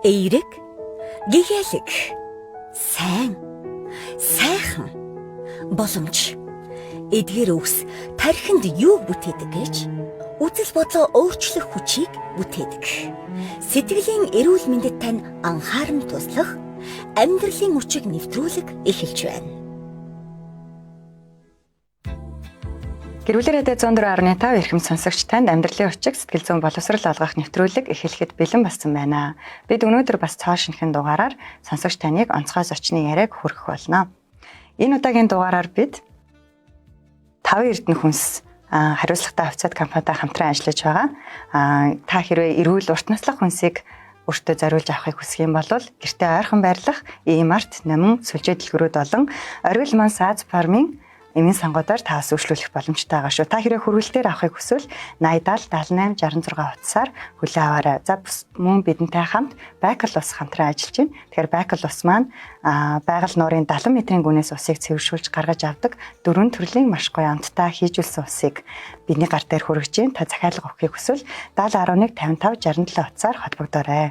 Эерэг, гэгээлэг, сайн, сайхан, боломж. Эдгээр үгс тархинд юу бүтээдэг гэж үзэл бодлоо өөрчлөх хүчийг бүтээдэг. Сэтгэлийн эрүүл мэндэд тань анхааран туслах амьдралын үчиг нэвтрүүлэг эхэлж байна. Гэрүүлэр радио 104.5 эрхэм сонсогч танд амьдралын учиг сэтгэл зүйн боловсрол олгох нэвтрүүлэг эхлэхэд бэлэн болсон байна. Бид өнөөдөр бас цоо шинэхэн дугаараар сонсогч таныг онцгой зочны яриаг хүргэх болно. Энэ удаагийн дугаараар бид 5 эрдэнэ хүнс хариуцлагатай хувьцаат компанитай хамтран ажиллаж байгаа. Та хэрвээ эрүүл урт наслах хүнсийг өөртөө зориулж авахыг хүсэх юм бол гэртээ ойрхон байрлах E-Mart, Номин, сүлжээ дэлгүүрүүд болон Оргил Манс Аз фармын эмийн сангуудаар таас үйлчлүүлэх боломжтой байгаа шүү. Та хэрэг хүргэлтээр авахыг хүсвэл 80 70 78 66 утсаар хүлээн аваарай. За мөн бидэнтэй хамт Байкал ус хамтран ажиллаж байна. Тэгэхээр Байкал ус маань байгаль нуурын 70 метрийн гүнээс усыг цэвэршүүлж гаргаж авдаг дөрвөн төрлийн маш гоё амттай хийжүүлсэн усыг бидний гар дээр хүргэж байна. Та захиалга өгөхийг хүсвэл 70 11 55 67 утсаар холбогдоорой.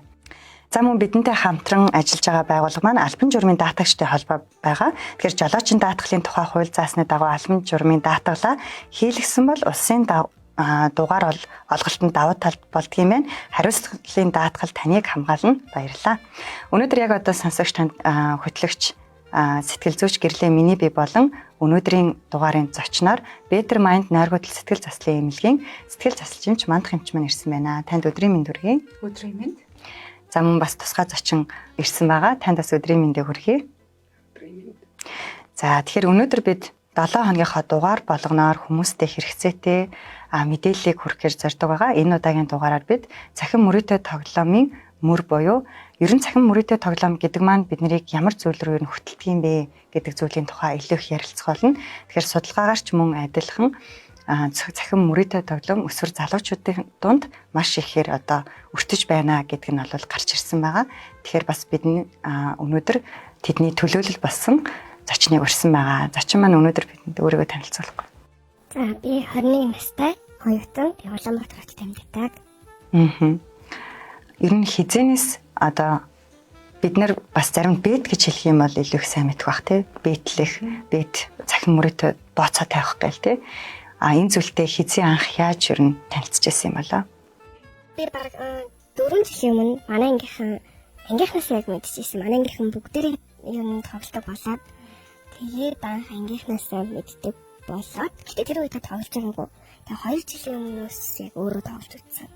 За мөн бидэнтэй хамтран ажиллаж байгаа байгууллага маань албан журмын даатагчтай холбоо байгаа. Тэгэхээр жолоочин даатгалын тухай хууль заасны дагуу албан журмын даатгалаа хийлгсэн бол улсын дугаар бол олголтод давуу тал болдгийм байна. Хариуцлагын даатгал таныг хамгаална. Баярлалаа. Өнөөдөр яг одоо сонсогч танд хөтлөгч сэтгэл зүйч гэрлээ миний бие болон өнөөдрийн дугаарын зочноор Better Mind нойргодол сэтгэл заслын эмнэлгийн сэтгэл засалч эмч Мандах эмч маань ирсэн байна. Танд өдрийн мэнд хүргэе. Өдрийн мэнд. За мөн бас тусгай зочин ирсэн байгаа. Танд бас өдрийн мэндийг хүргэе. Өдрийн мэнд. За тэгэхээр өнөөдөр бид 7 хоногийнхоо дугаар болгоноор хүмүүстэй хэрэгцээтэй мэдээллийг хүргэхээр зорддог байгаа. Энэ удаагийн дугаараар бид цахим мөрөөдөө тоглоомын мөр буюу ерөн цахим мөрөөдөө тоглоом гэдэг маань бид нарыг ямар зүйл рүү ер нь хөтэлдэг юм бэ гэдэг зүйлийн тухай илүү их ярилцах болно. Тэгэхээр судалгаагаар ч мөн адилхан цахим мөрөөдөө тоглоом өсвөр залуучуудын дунд маш ихээр одоо өртөж байна гэдг нь бол гарч ирсэн байгаа. Тэгэхээр бас бидний өнөөдөр тэдний төлөөлөл болсон зочныг урьсан байгаа. Зочин маань өнөөдөр бидэнд өөрийгөө танилцуулах. За би 21 настай, оюутан, би Улаанбаатар хотод амьдардаг. Ер нь хизэнээс одоо бид нар бас зарим бет гэж хэлэх юм бол илүү их сайн мэдэх бах тий. Бэтлэх, бет цахим мөрөөдөө бооцоо тавих гээл тий. А энэ зүйлтэй хизээ анх яаж ер нь танилцж байсан юм болоо? Би бараг 4 жилийн өмнө манай ангийнхнаас яг мэдчихсэн. Манай ангийнхан бүгдээрээ юм тоглодог болоод тэгээд анх ангийнхнаас мэддэг болоод гэтээ тэр үед тоглож байгаагүй. Тэгээ 2 жилийн өмнөөс яг өөрөө тоглож үзсэн.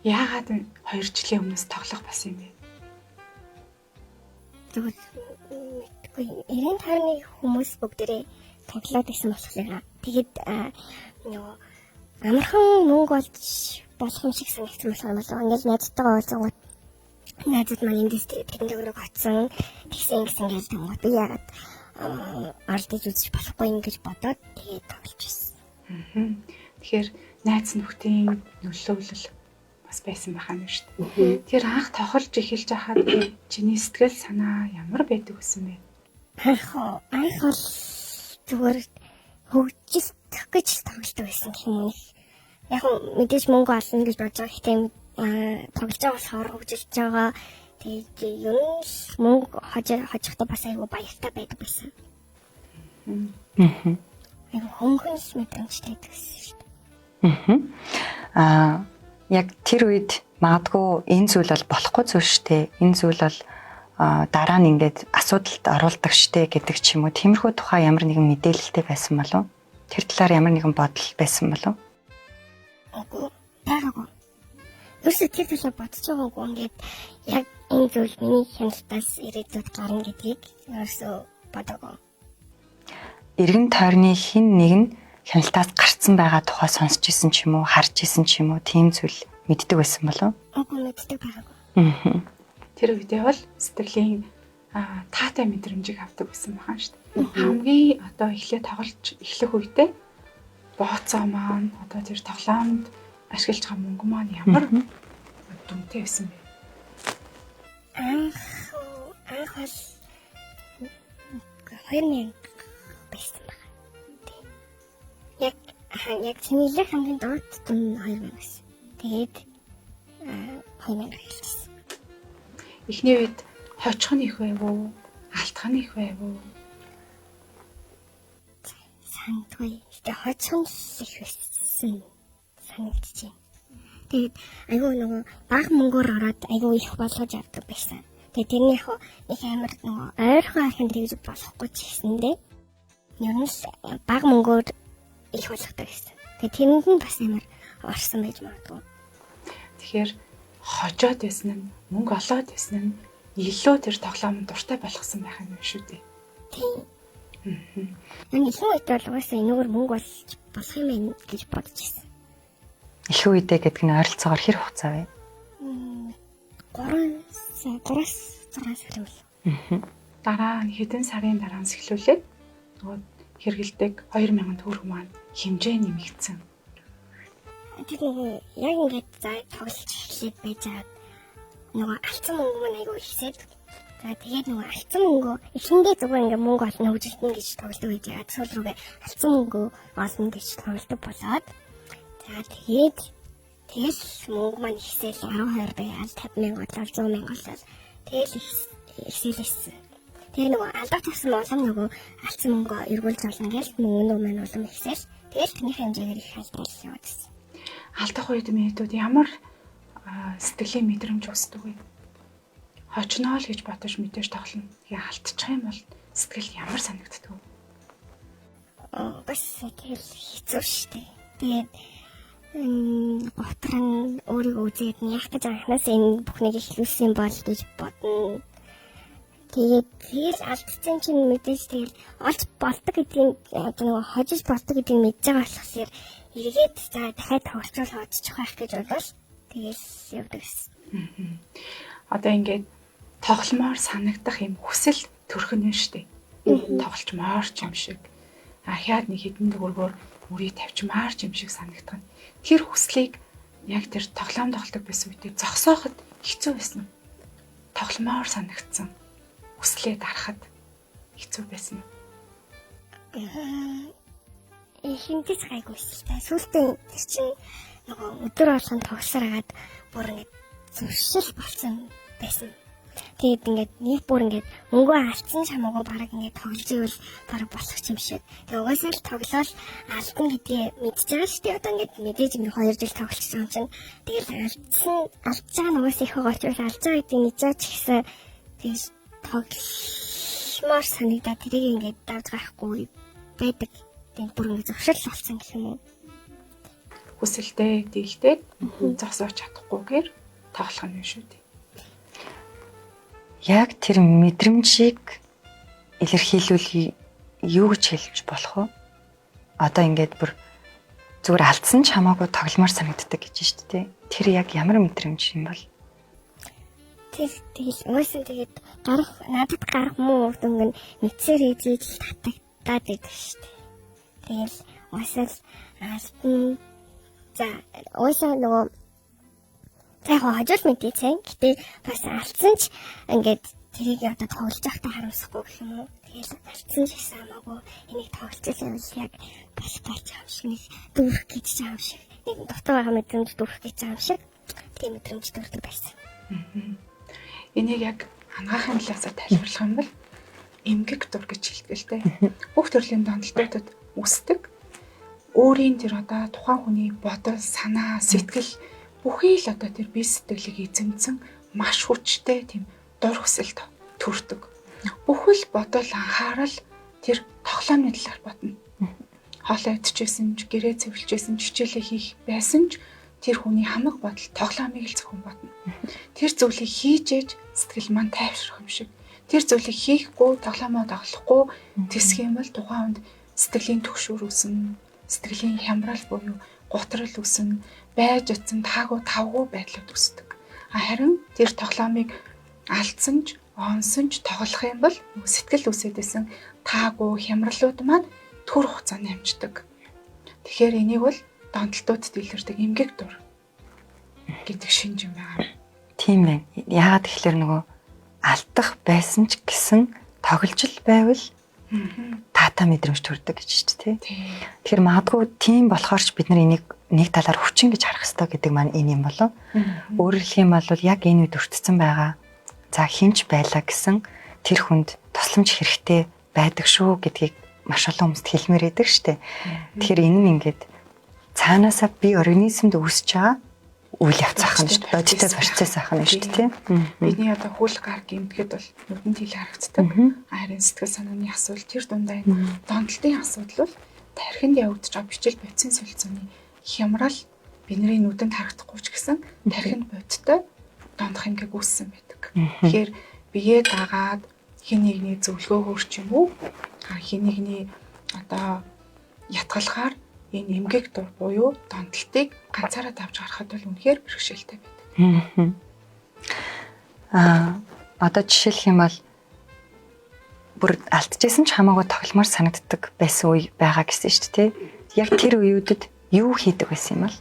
Яагаад 2 жилийн өмнөөс тоглох болсон юм бэ? Тэгвэл мэдгүй. 90 тойрны хүмүүс бүгдээрээ тоглоод байсан болохоор тэгээд нөгөө амархан мөнгө олж болох юм шиг санагдсан болохоор болоо. Ингээл найзтайгаа уулзангууд найзууд маань эндээс тэрэн төгрөг очсон тэгсэн ингэсэн гэж тэнгууд би яагаад оролдож үзэж болохгүй юм гэж бодоод тэгээд тоглож байсан. Тэгэхээр найз нөхдийн нөлөөлөл бас байсан байхаа юм шүү дээ. Тэгэхээр анх тоглож эхэлж байхад чиний сэтгэл санаа ямар байдаг гэсэн бэ? Анх бол зүгээр хөгжилдөх гэж тоглолдог байсан гэх юм уу. Яг мэдээж мөнгө олно гэж бодож байгаа. Гэхдээ тоглож байгаа болохоор хөгжилж байгаа. Тэгээд ер нь л мөнгө хожихдоо бас айгүй баяртай байдаг байсан. Айгүй хөнгөн л мэдрэмжтэй байсан шүү дээ. Яг тэр үед магадгүй энэ зүйл бол болохгүй зүйл шүү дээ. Энэ зүйл бол дараа нь ингээд асуудалд оруулдаг штэ гэдэг ч юм уу. Тиймэрхүү тухай ямар нэгэн мэдээлэлтэй байсан болов? Тэр талаар ямар нэгэн бодол байсан болов? Үгүй, байгаагүй. Ерөөсөө тэр талаар бодож байгаагүй. Ингээд яг энэ зүйл миний хяналтаас ирээдүйд гарна гэдгийг ерөөсөө бодоогүй. Эргэн тойрны хин нэг нь хяналтаас гарцсан байгаа тухай сонсч исэн ч юм уу, харж исэн ч юм уу, тийм зүйл мэддэг байсан болов? Үгүй, мэддэг байгаагүй. Тэр үедээ бол сэтгэлийн таатай мэдрэмжийг авдаг байсан бахан шүү дээ. Хамгийн одоо эхлээ тоглож эхлэх үедээ бооцоо маань одоо тэр тоглоомд ашиглаж байгаа мөнгө маань ямар дүнтэй байсан бэ? Анх бол 2000 байсан байна. Тийм. Яг чиний хамгийн доод дүн 2000 байсан. Тэгээд 2000 эхэлчихсэн. Эхний үед хожих нь их байв уу? Алдах нь их байв уу? Сандгүй. Гэтэ хожих нь их байсан санагдаж байна. Тэгээд айгүй нөгөө бага мөнгөөр ороод айгүй их болгож авдаг байсан. Тэгээд тэрний яг их амар нөгөө ойрхон ахын тэгж болохгүй ч гэсэндээ ер нь л бага мөнгөөр их болгодог гэсэн. Тэгээд тэрэнд нь бас амар орсон байж магадгүй. Тэгэхээр хожоод байсан нь мөнгө олоод байсан нь илүү тэр тоглоом дуртай болгосон байх юм шүү дээ. Тийм. Энэ ихэнх үед бол угаасаа энэгээр мөнгө олж болох юм байна гэж бодож ирсэн. Ихэнх үедээ гэдэг нь ойролцоогоор хэр хугацаа вэ? 3 сар, 3-6 сар юм бол. Дараа нь хэдэн сарын дараас эхлүүлээд нөгөө хэрэгэлдэг 2000 төгрөг маань хэмжээ нэмэгдсэн. Тэр нөгөө яг ингээд за тоглож эхлээд байж байгаа нөгөө алдсан мөнгө маань айгүй ихсээд за тэгээд нөгөө алдсан мөнгөө эхэндээ зүгээр ингээд мөнгө олно хөгжилтэн гэж тоглодог байж байгаа. Сүүл рүүгээ алдсан мөнгөө олно гэж тоглодог болоод за тэгээд тэгэл мөнгө маань ихсээл 12 байгаал 50 мянга болоод 100 мянга болоод тэгэл ихсээл ирсэн. Тэр нөгөө алдах тусам улам нөгөө алдсан мөнгөө эргүүлж олно гэж мөнгө маань улам ихсээл тэгэл тэрнийхээ хэмжээгээр их алдаал яваад ирсэн. Алдах үед минутууд ямар сэтгэлийн мэдрэмж үүсдэг вэ? Хожноо л гэж бодож мэдээж тоглоно. Тэгээ алдчих юм бол сэтгэл ямар санагддаг вэ? Бас тэгэл хэцүү шүү дээ. Тэгээд готрон өөрийгөө үзээд нь яах гэж анханаас энэ бүхнийг эхлүүлсэн бол гэж бодно. Тэгээд тэгэл алдсан чинь мэдээж тэгэл олж болдог гэдгийг одоо нөгөө хожиж болдог гэдгийг мэдж байгаа болохоор эргээд за дахиад тоглолцол хожчих байх гэж бодвол тэгэл явдаг гэсэн. Одоо ингээд тогломоор санагдах юм хүсэл төрөх нь шүү дээ. Тоглолчмоор ч юм шиг. Ахиад нэг хэдэн төгрөгөөр мөрий тавьчмаар ч юм шиг санагдах нь. Тэр хүслийг яг тэр тоглоом тоглодог байсан үедээ зогсооход хэцүү байсан уу? Тогломоор санагдсан хүслээ дарахад хэцүү байсан уу? Эхэндээ ч гайгүй байсан л та. Сүүлдээ тэр чинь нөгөө өдөр болгон тоглосоор хагаад бүр ингээд зуршил болсон байсан. Тэгээд ингээд нэг бүр ингээд мөнгөө алдсан ч хамаагүй бараг ингээд тоглож ивэл бараг болох юм шиг. Тэгээ угаасаа л тоглоол алдна гэдгээ мэдж байгаа шүү дээ. Одоо ингээд мэдээж ингээд 2 жил тоглолцсон юм чинь. Тэгэл алдсан алдж байгаа нь угаасаа их байгаа учраас алдж байгаа гэдгийг мэдж байгаа ч гэсэн тэгж тогломоор санагдаад тэрийг ингээд давж гарахгүй байдаг. Тэгээд бүр ингээд зуршил болсон гэх юм уу. Хүсэлтэй дийлдээд зогсоож чадахгүйгээр тоглох нь шүү дээ. Яг тэр мэдрэмжийг илэрхийлүүл юу гэж хэлж болох вэ? Одоо ингээд бүр зүгээр алдсан ч хамаагүй тогломоор санагддаг гэж шүү дээ. Тэр яг ямар мэдрэмж юм бол? Тэр тэгэл угаасаа тэгээд гарах надад гарах муу үр дүнг нь мэдсээр ээжийг л татагдаад байдаг шүү дээ. Тэгэл угаасаа л алтан за угаасаа нөгөө за яг хожил мэдээ цай. Гэтэ бас алдсан ч ингээд тэрийг одоо тоглож байхдаа харамсахгүй гэх юм уу. Тэгэл алдсан ч гэсэн хамаагүй энийг тоглож байвал яг болох болж байгаа юм шиг нэг дүүрэх гэж байгаа юм шиг. Нэг дутуу байгаа мэдрэмж дүүрэх гэж байгаа юм шиг. Тийм мэдрэмж дүүрдэг байсан. Энийг яг анагаахын талаасаа тайлбарлах юм бол эмгэг дур гэж хэлдэг л дээ. Бүх төрлийн донтолтуудад үүсдэг. Өөрийн тэр одоо тухайн хүний бодол, санаа, сэтгэл бүхий л одоо тэр бие сэтгэлийг эзэмдсэн маш хүчтэй тийм дур хүсэлт төрдөг. Бүхэл бодол, анхаарал тэр тоглоомны талаар бодно. Хоолоо идчихсэн ч, гэрээ цэвэрлжсэн ч, хичээлээ хийх байсан ч тэр хүний хамаг бодол тоглоомыг л зөвхөн бодно. Тэр зүйлийг хийж ээж сэтгэл маань тайвшрах юм шиг. Тэр зүйлийг хийхгүй, тоглоомоо тоглохгүй тэсэх юм бол тухайн хүнд сэтгэлийн түгшүүр үүснэ, сэтгэлийн хямрал буюу гутрал үүснэ, байж утсан таагүй тавгүй байдлууд үүсдэг. Харин тэр тоглоомыг алдсан ч, онсон ч тоглох юм бол сэтгэл үүсээд байсан таагүй хямралууд маань төр хугацаанд амждаг. Тэгэхээр энийг бол донтолтуудад илэрдэг эмгэг дур гэдэг шинж юм байна. Тийм байна. Яагаад тэгэхээр нөгөө алдах байсан ч гэсэн тоглож л байвал таатай мэдрэмж төрдөг гэж шүү дээ. Тэгэхээр магадгүй тийм болохоор ч бид нар энийг нэг талаар хүчин гэж харах ёстой гэдэг маань энэ юм болов. Өөрөөр хэлэх юм бол яг энэ үед өртсөн байгаа. За хинч байлаа гэсэн тэр хүнд тусламж хэрэгтэй байдаг шүү гэдгийг маш олон хүмүүст хэлмээр байдаг штэ. Тэгэхээр энэ нь ингээд цаанаасаа би организмд үүсэж байгаа үйл явц ах нь шүү дээ. Бодиттой процесс ах нь шүү дээ, тийм. Бидний одоо хөл гар гэмтгэд бол нүдэнд хил харагддаг. Харин сэтгэл санааны асуудал тэр дундаа энэ донтолтын асуудал бол тархинд явагдаж байгаа бичил бодисын солилцооны хямрал бидний нүдэнд харагдахгүй ч гэсэн тархинд бодиттой донтох эмгэг үүссэн байдаг. Тэгэхээр биеэ дагаад хин нэгний зөвлөгөөгөөр ч юм уу хин нэгний одоо ятгалахаар энэ эмгэг дур буюу донтолтыг ганцаараа давж гаргахад бол үнэхээр бэрхшээлтэй байдаг. Одоо жишээлх юм бол бүр алдчихсан ч хамаагүй тогломоор санагддаг байсан үе байгаа гэсэн шүү дээ. Яг тэр үеүүдэд юу хийдэг байсан юм бол?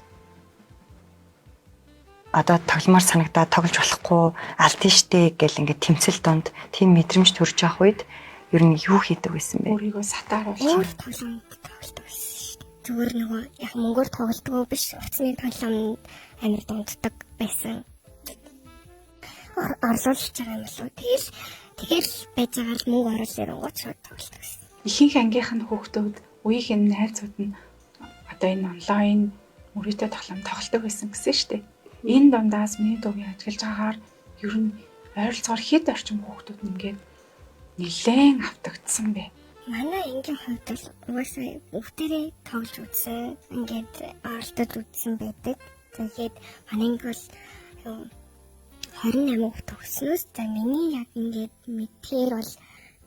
Одоо тогломоор санагдаад тоглож болохгүй алдсан штэ гэл ингээд тэмцэл донд тийм мэдрэмж төрж явах үед ер нь юу хийдэг байсан бэ? Өөрийгөө сатааруулах. Өөр тоглоом тоглодог байсан шүү дээ. Зүгээр нөгөө яг мөнгөөр тоглодог биш утасны тоглоом амар дунддаг байсан. Орлуулж байгаа юм болов. Тэгэл байж байгаа л мөнгө оруулах ирэнгуут шууд тоглодог байсан. Ихэнх ангийнх нь хүүхдүүд, үеийнх нь найзууд нь одоо энэ онлайн мөрөөдөө тоглоом тоглодог байсан гэсэн шүү дээ. Энэ дундаас миний дүүгийн ажиглаж байгаагаар ер нь ойролцоогоор хэд орчим хүүхдүүд нь ингээд нэлээн автагдсан бэ? Манай ангийн хувьд бол угаасаа бүгдээрээ тоглож үзсэн, ингээд оролдож үзсэн байдаг. Тэгээд манай анги бол 28 хүүхд тогснос за миний яг ингээд мэдхээр бол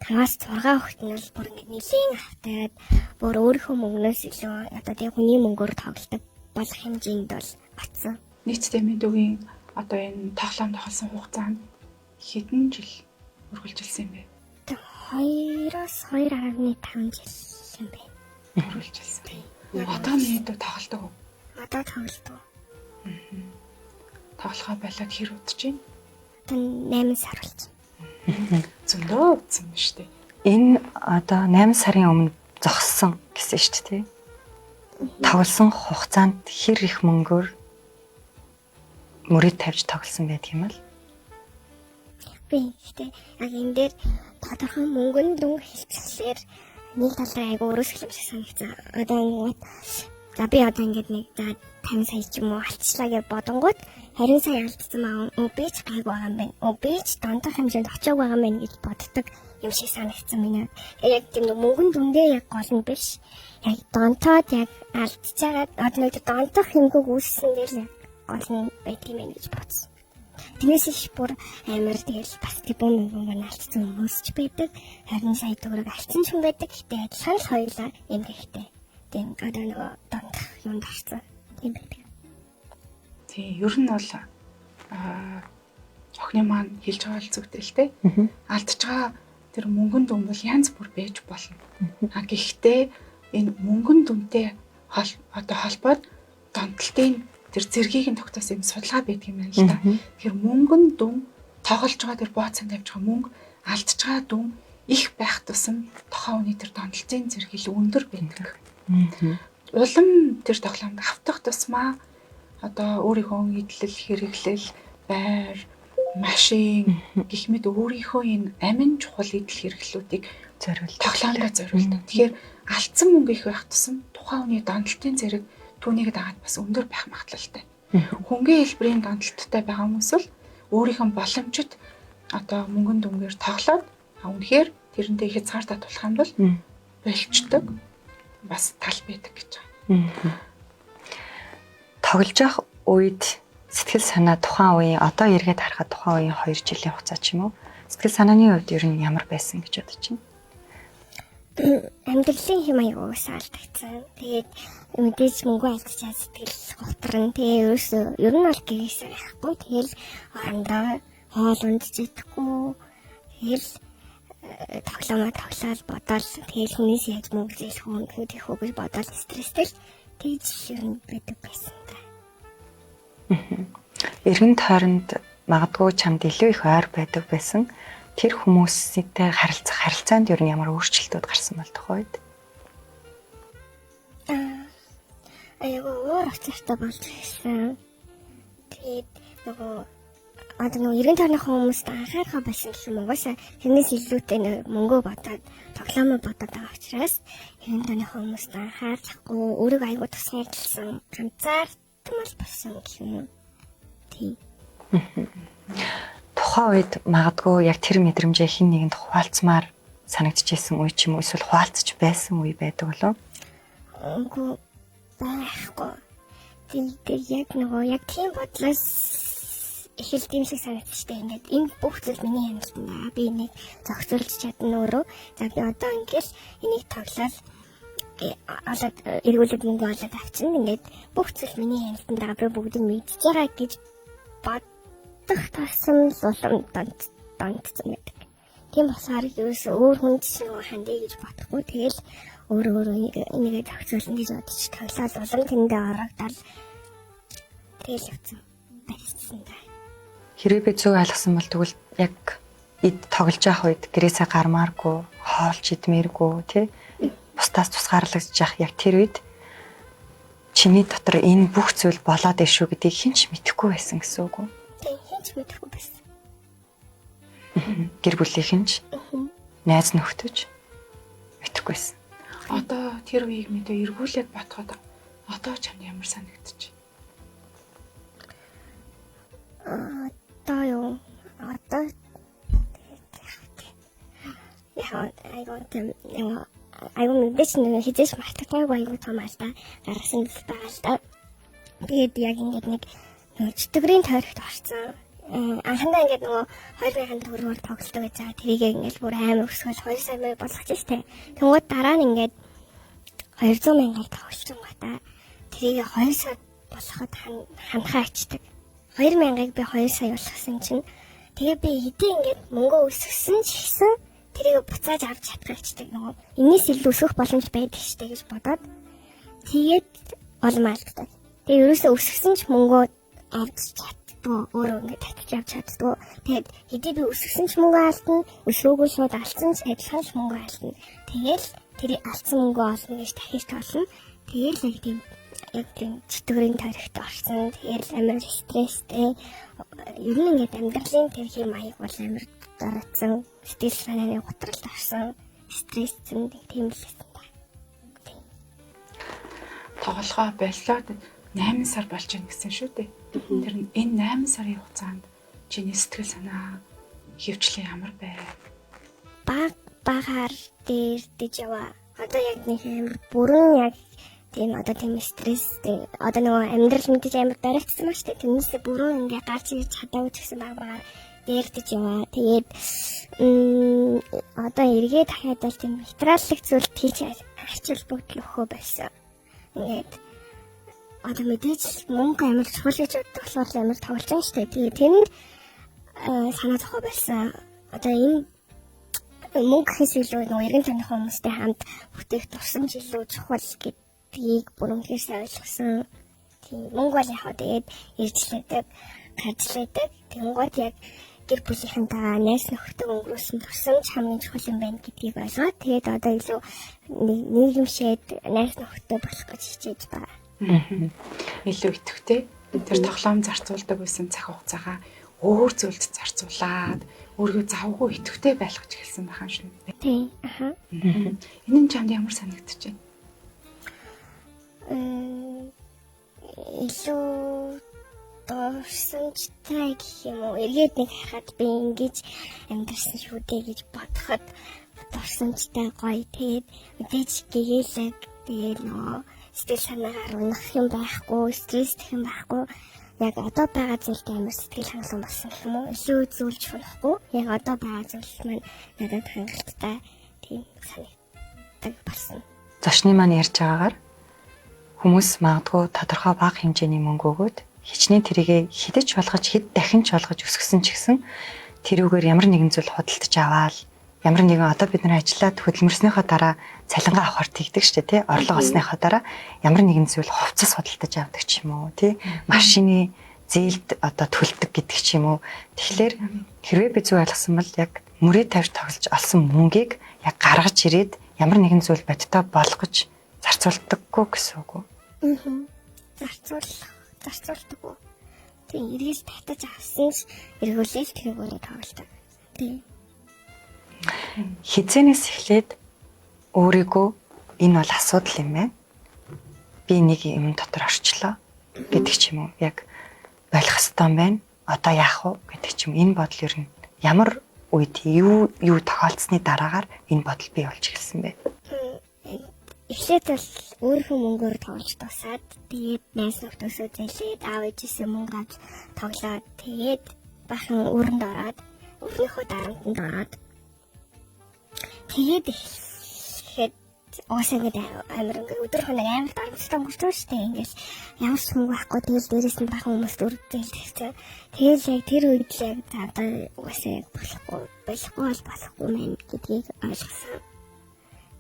5-аас 6 хүүхд нь бол бүр ингээд нэлээн автаад бүр өөрийнхөө мөнгнөөс илүү одоо тэг хүний мөнгөөр тоглодог болох хэмжээнд бол очсон. Нийтдээ миний дүүгийн одоо энэ тоглоом тоглосон хугацаанд хэдэн жил үргэлжилсэн юм бэ? 2-оос 2.5 жил юм байна. Үргэлжилсэн. Одоо миний дүү тоглодог уу? Одоо тоглодог. Тоглохоо болоод хэр удаж байна? Одоо 8 сар болсон. Зөндөө удсан ба штэ. Энэ одоо 8 сарын өмнө зогссон гэсэн шүү дээ. Тоглосон хугацаанд хэр их мөнгөөр мөрөд тавьж тоглосон байдаг юм бол? Би гэхдээ яг энэ дээр тодорхой мөнгөн дүн хэлчихлээр нэг талаар айгу өрөөсгөл юм шиг санагцсан. Одоо ингээд за би одоо ингээд нэг за 50 сая ч юм уу алдчихлаа гэж бодонгууд 20 сая алдсан маа би ч гайгүй байгаа юм байна. Би ч дондох хэмжээнд очиог байгаа юм байна гэж боддог юм шиг санагдсан миний. Яг тийм нэг мөнгөн дүндээ яг гол нь биш. Яг донтоод яг алдчихагаад одоо нэг донтох хэмгүүг үүссэн дээр л яг гол нь байдаг юм байна гэж бодсон. Тэрнээс их бүр амар тэгэл бас тэрбум мөнгө алдсан хүмүүс ч байдаг. 20 сая төгрөг алдсан ч хүн байдаг. Гэтэ адилхан л хоёулаа эмгэгтэй. Тийм одоо нөгөө дондох юмд орсон. Тийм байдаг. Тийм ер нь бол охины маань хэлж байгаа л зүйтэй л те. Алдж байгаа тэр мөнгөн дүн бол янз бүр байж болно. А гэхдээ энэ мөнгөн дүнтэй одоо холбоод донтолтын тэр зэргийг нь тогтоосон юм судалгаа байдаг юм байна л да. Тэгэхээр мөнгөн дүн тоглож байгаа тэр бооцсон тавьж байгаа мөнгө алдж байгаа дүн их байх тусам тухайн хүний тэр донтолтын зэрэг илүү өндөр байдаг. Улам тэр тоглоомд автах тусмаа одоо өөрийнхөө идэлэл, хэрэглэл, байр, машин гэх мэт өөрийнхөө энэ амин чухал идэл хэрэглүүдийг зориулдаг. Тоглоомдоо зориулдаг. Тэгэхээр алдсан мөнгө их байх тусам тухайн хүний донтолтын зэрэг түүнийг дагаад бас өндөр байх магадлалтай. Хөнгөн хэлбэрийн донтолттой байгаа хүмүүс бол өөрийнхөө боломжит одоо мөнгөн дүнгээр тоглоод үнэхээр тэрнтэй хязгаар татуулах юм бол болчдөг бас тал байдаг гэж байгаа. Тоглож явах үед сэтгэл санаа тухайн үеийн одоо эргээд харахад тухайн үеийн 2 жилийн хугацаа ч юм уу сэтгэл санааны хувьд ер нь ямар байсан гэж бодож байна? Амьдралын хэм маяг угаасаа алдагдсан. Тэгээд мэдээж мөнгө алдчихаад сэтгэл готрон. Тэгээ ерөөсөө ер нь бол гэрээсээ гарахгүй. Тэгэл орондоо хоол ундж идэхгүй. Тэгэл тоглоомоо тоглоал бодоол тэгэл хүнээс яаж мөнгө зээлэх үү гэх үү гэж бодоол стресстэй л тэгж ер нь байдаг байсан та. Эргэн тойронд магадгүй чамд илүү их ойр байдаг байсан. Тэр хүмүүстэй харилцах харилцаанд ер нь ямар өөрчлөлтүүд гарсан бол тухайн үед? Айгүй уур учиртай болж ирсэн. Тэгээд нөгөө одоо нөгөө эргэн тойрныхоо хүмүүст анхаарах байсан гэх юм угаасаа тэрнээс илүүтэй нэг мөнгөө бодоод тоглоомоо бодоод байгаа учраас эргэн тойрныхоо хүмүүст анхаарлахгүй өөрийгөө айгүй тусгаарлсан ганцаардмал болсон гэх юм уу. Тийм. Тухайн үед магадгүй яг тэр мэдрэмжээ хэн нэгэнд хуваалцмаар санагдчихсэн үе ч юм уу эсвэл хуваалцж байсан үе байдаг болов? Үгүй байхгүй. Тэр яг нөгөө яг тийм бодлоос эхэлт юм шиг санагдчихтэй. Ингээд энэ бүх зүйл миний хяналтанд байгаа. Би энийг зохицуулж чадна өөрөө. За би одоо ингээл энийг тоглоод олоод эргүүлээд мөнгө олоод авчихна. Ингээд бүх зүйл миний хяналтанд байгаа. Би бүгдийг мэдж байгаа гэж бодох тусам л улам донтсон байдаг. Тийм болохоор ерөөсөө өөр хүнд ч нөгөө хандъя гэж бодохгүй. Тэгэл өөр өөрөө энийгээ зохицуулна гэж бодож тоглоод улам тэндээ ороогдоод тэгэл явцсан байсан да. Хэрвээ би зөв ойлгосон бол тэгвэл яг эд тоглож явах үед гэрээсээ гармааргүй, хоолч идмээргүй, тий? Бусдаас тусгаарлагдж явах яг тэр үед чиний дотор энэ бүх зүйл болоод иш шүү гэдгийг хэн ч мэдэхгүй байсан гэсэн үг үү? Тийм, хэн ч мэдэхгүй байсан. Гэр бүлийнхэн ч найз нөхдөж мэдэхгүй байсан. Одоо тэр үеийг мэдээ эргүүлээд бодоход одоо чамд ямар санагдчих? Одоо юу? Одоо яг айгуу тийм айгуу мэдээч нэг хизээш мартагдаагүй айгуу том алдаа гаргасан зүйл байгаа л да. Тэгээд яг ингээд нэг нөгөө чөтгөрийн тойрогт орсон. Анхандаа ингээд нөгөө 2000 төгрөгөөр тоглолдог гэж байгаа. Тэрийг ингээд бүр амар өсгөл 2 сая мэй болгож штэ. Тэнгүүд дараа нь ингээд 200 мянгаар тоглолцсон ба та. Тэрийг 2 сая болгоход ханхаа ачдаг. 2000-ыг би 2 сая болгосон чинь тэгээ би хэдий ингээд мөнгө өсгсөн ч гэсэн тэрийг буцааж авч чадах гэждэг нөгөө энэс илүү өсөх боломж байдаг штэ гэж бодоод тэгээд улам алддаг. Тэгээ ерөөсөө өсгсөн ч мөнгөө авч чаддгүй өөрөө ингээд татж авч чаддгүй. Тэгээд хэдий би өсгсөн ч мөнгө алдна, өсөөгүй шууд алдсан ч адилхан ч мөнгө алдна. Тэгэл тэрийг алдсан мөнгөө олно гэж дахиж тоолно. Тэгэл яг тийм яг тийм чөтгөрийн тойрогт орсон. Тэгэл амар стресстэй. Ер нь ингээд амьдралын тэр хэм маяг бол амар доротсон. Сэтгэл санааны гутралд орсон. Стрессцэн тийм л байсан та. Тоглохоо боллоо 8 сар болж байна гэсэн шүү дээ. Тэр нь энэ 8 сарын хугацаанд чиний сэтгэл санаа хөвчлэн ямар байв? Баг багаар дээрдэж яваа. Одоо яг нэг амар бүрэн яг тийм одоо тийм стресстэй одоо нөгөө амьдрал мэдээж амар доригдсан ба штэ. Тэрнээсээ бүрэн ингээ гарч ирж чадаагүй ч гэсэн баг багаар дээрдэж яваа. Тэгээд одоо эргээд дахиад бол тийм материаллык зүйлд хийж ач холбогдол өгөхөө байсан. Ингээд одоо мэдээж мөнгө амар чухал гэж боддог болохоор амар тоглож байгаа штэ. Тэгээд тэнд санаа зовхоо байсан. Одоо энэ мөнгө гэхээс илүү нөгөө эргэн тойрны хүмүүстэй хамт бүтээх дурсамж илүү чухал гэдгийг бүр үнэхээр сайн ойлгосон. Тийм мөнгө бол яг хаа тэгээд ирж лээдэг, гарч лээдэг. Тэнгууд яг гэр бүлийнхэнтэйгээ найз нөхдөд өнгөрөөсөн дурсамж хамгийн чухал юм байна гэдгийг ойлгоод тэгээд одоо илүү нийгэмшээд найз нөхдөд болох гэж хичээж байгаа. Илүү идэвхтэй. Тэр тоглоом зарцуулдаг байсан цаг хугацаагаа өөр зүйлд зарцуулаад өөрийгөө завгүй идэвхтэй байлгаж эхэлсэн байх юм шүү. Тийм. Аха. Энэ нь чамд ямар санагдчих вэ? Илүү дурсамжтай гэх юм уу? Эргээд нэг харахад би ингэж амьдарсан шүү дээ гэж бодоход дурсамжтай гоё. Тэгээд мэдээж гэгээлэг тэгээд нөгөө сэтгэл санаагаар унах юм байхгүй, стрессдэх юм байхгүй. Яг одоо байгаа зүйлд амар сэтгэл хангалуун болсон гэх юм уу? Илүү зүйлж унахгүй. Яг одоо байгаа зүйл маань надад хангалттай тийм санагддаг болсон. Зочны маань ярьж байгаагаар хүмүүс магадгүй тодорхой бага хэмжээний мөнгө өгөөд хичнээн тэрийгэ хідэж болгож хэд дахин ч болгож өсгсөн ч гэсэн тэрүүгээр ямар нэгэн зүйл худалдаж аваад ямар нэгэн одоо бид нар ажиллаад хөдөлмөрснийхөө дараа цалингаа авахар тэгдэг шүү дээ тий. Орлого олсныхоо дараа ямар нэгэн зүйл хувцас худалдаж авдаг ч юм уу тий. Машины зээлд одоо төлдөг гэдэг ч юм уу. Тэгэхээр хэрвээ би зөв ойлгосон бол яг мөрөө тавьж тоглож олсон мөнгийг яг гаргаж ирээд ямар нэгэн зүйл бодитоо болгож зарцуулдаггүй гэсэн үг үү? зарцуулдаг уу. Тийм, эргэл татаж авсан ч эргүүлээл тэрүүгээр тоглодог. Тийм. Хизэнээс эхлээд өөрийгөө энэ бол асуудал юм байна. Би нэг юм дотор орчлоо гэдэг ч юм уу. Яг болох ёстой юм байна. Одоо яах вэ гэдэг ч юм. Энэ бодол ер нь ямар үед юу юу тохиолдсны дараагаар энэ бодол бий болж эхэлсэн бэ? Эхлээд бол өөрийнхөө мөнгөөр тоглож тусаад, тэгээд найз нөхдөсөө зээлээд, аав ээжээсээ мөнгө авч тоглоод, тэгээд бахан өрөнд ороод, өрнийхөө дарамтанд ороод, тэгээд эхлэхэд угаасаа ингээд амар ингээд өдөр хоног амар дарамттай өнгөрч шүү дээ. Ингээл ямар ч мөнгө байхгүй, тэгэл дээрэс нь бахан хүмүүст өр зээлдэг чинь. Тэгэл яг тэр үед л яг за одоо угаасаа яг болохгүй болохгүй бол болохгүй мэн гэдгийг ойлгосон.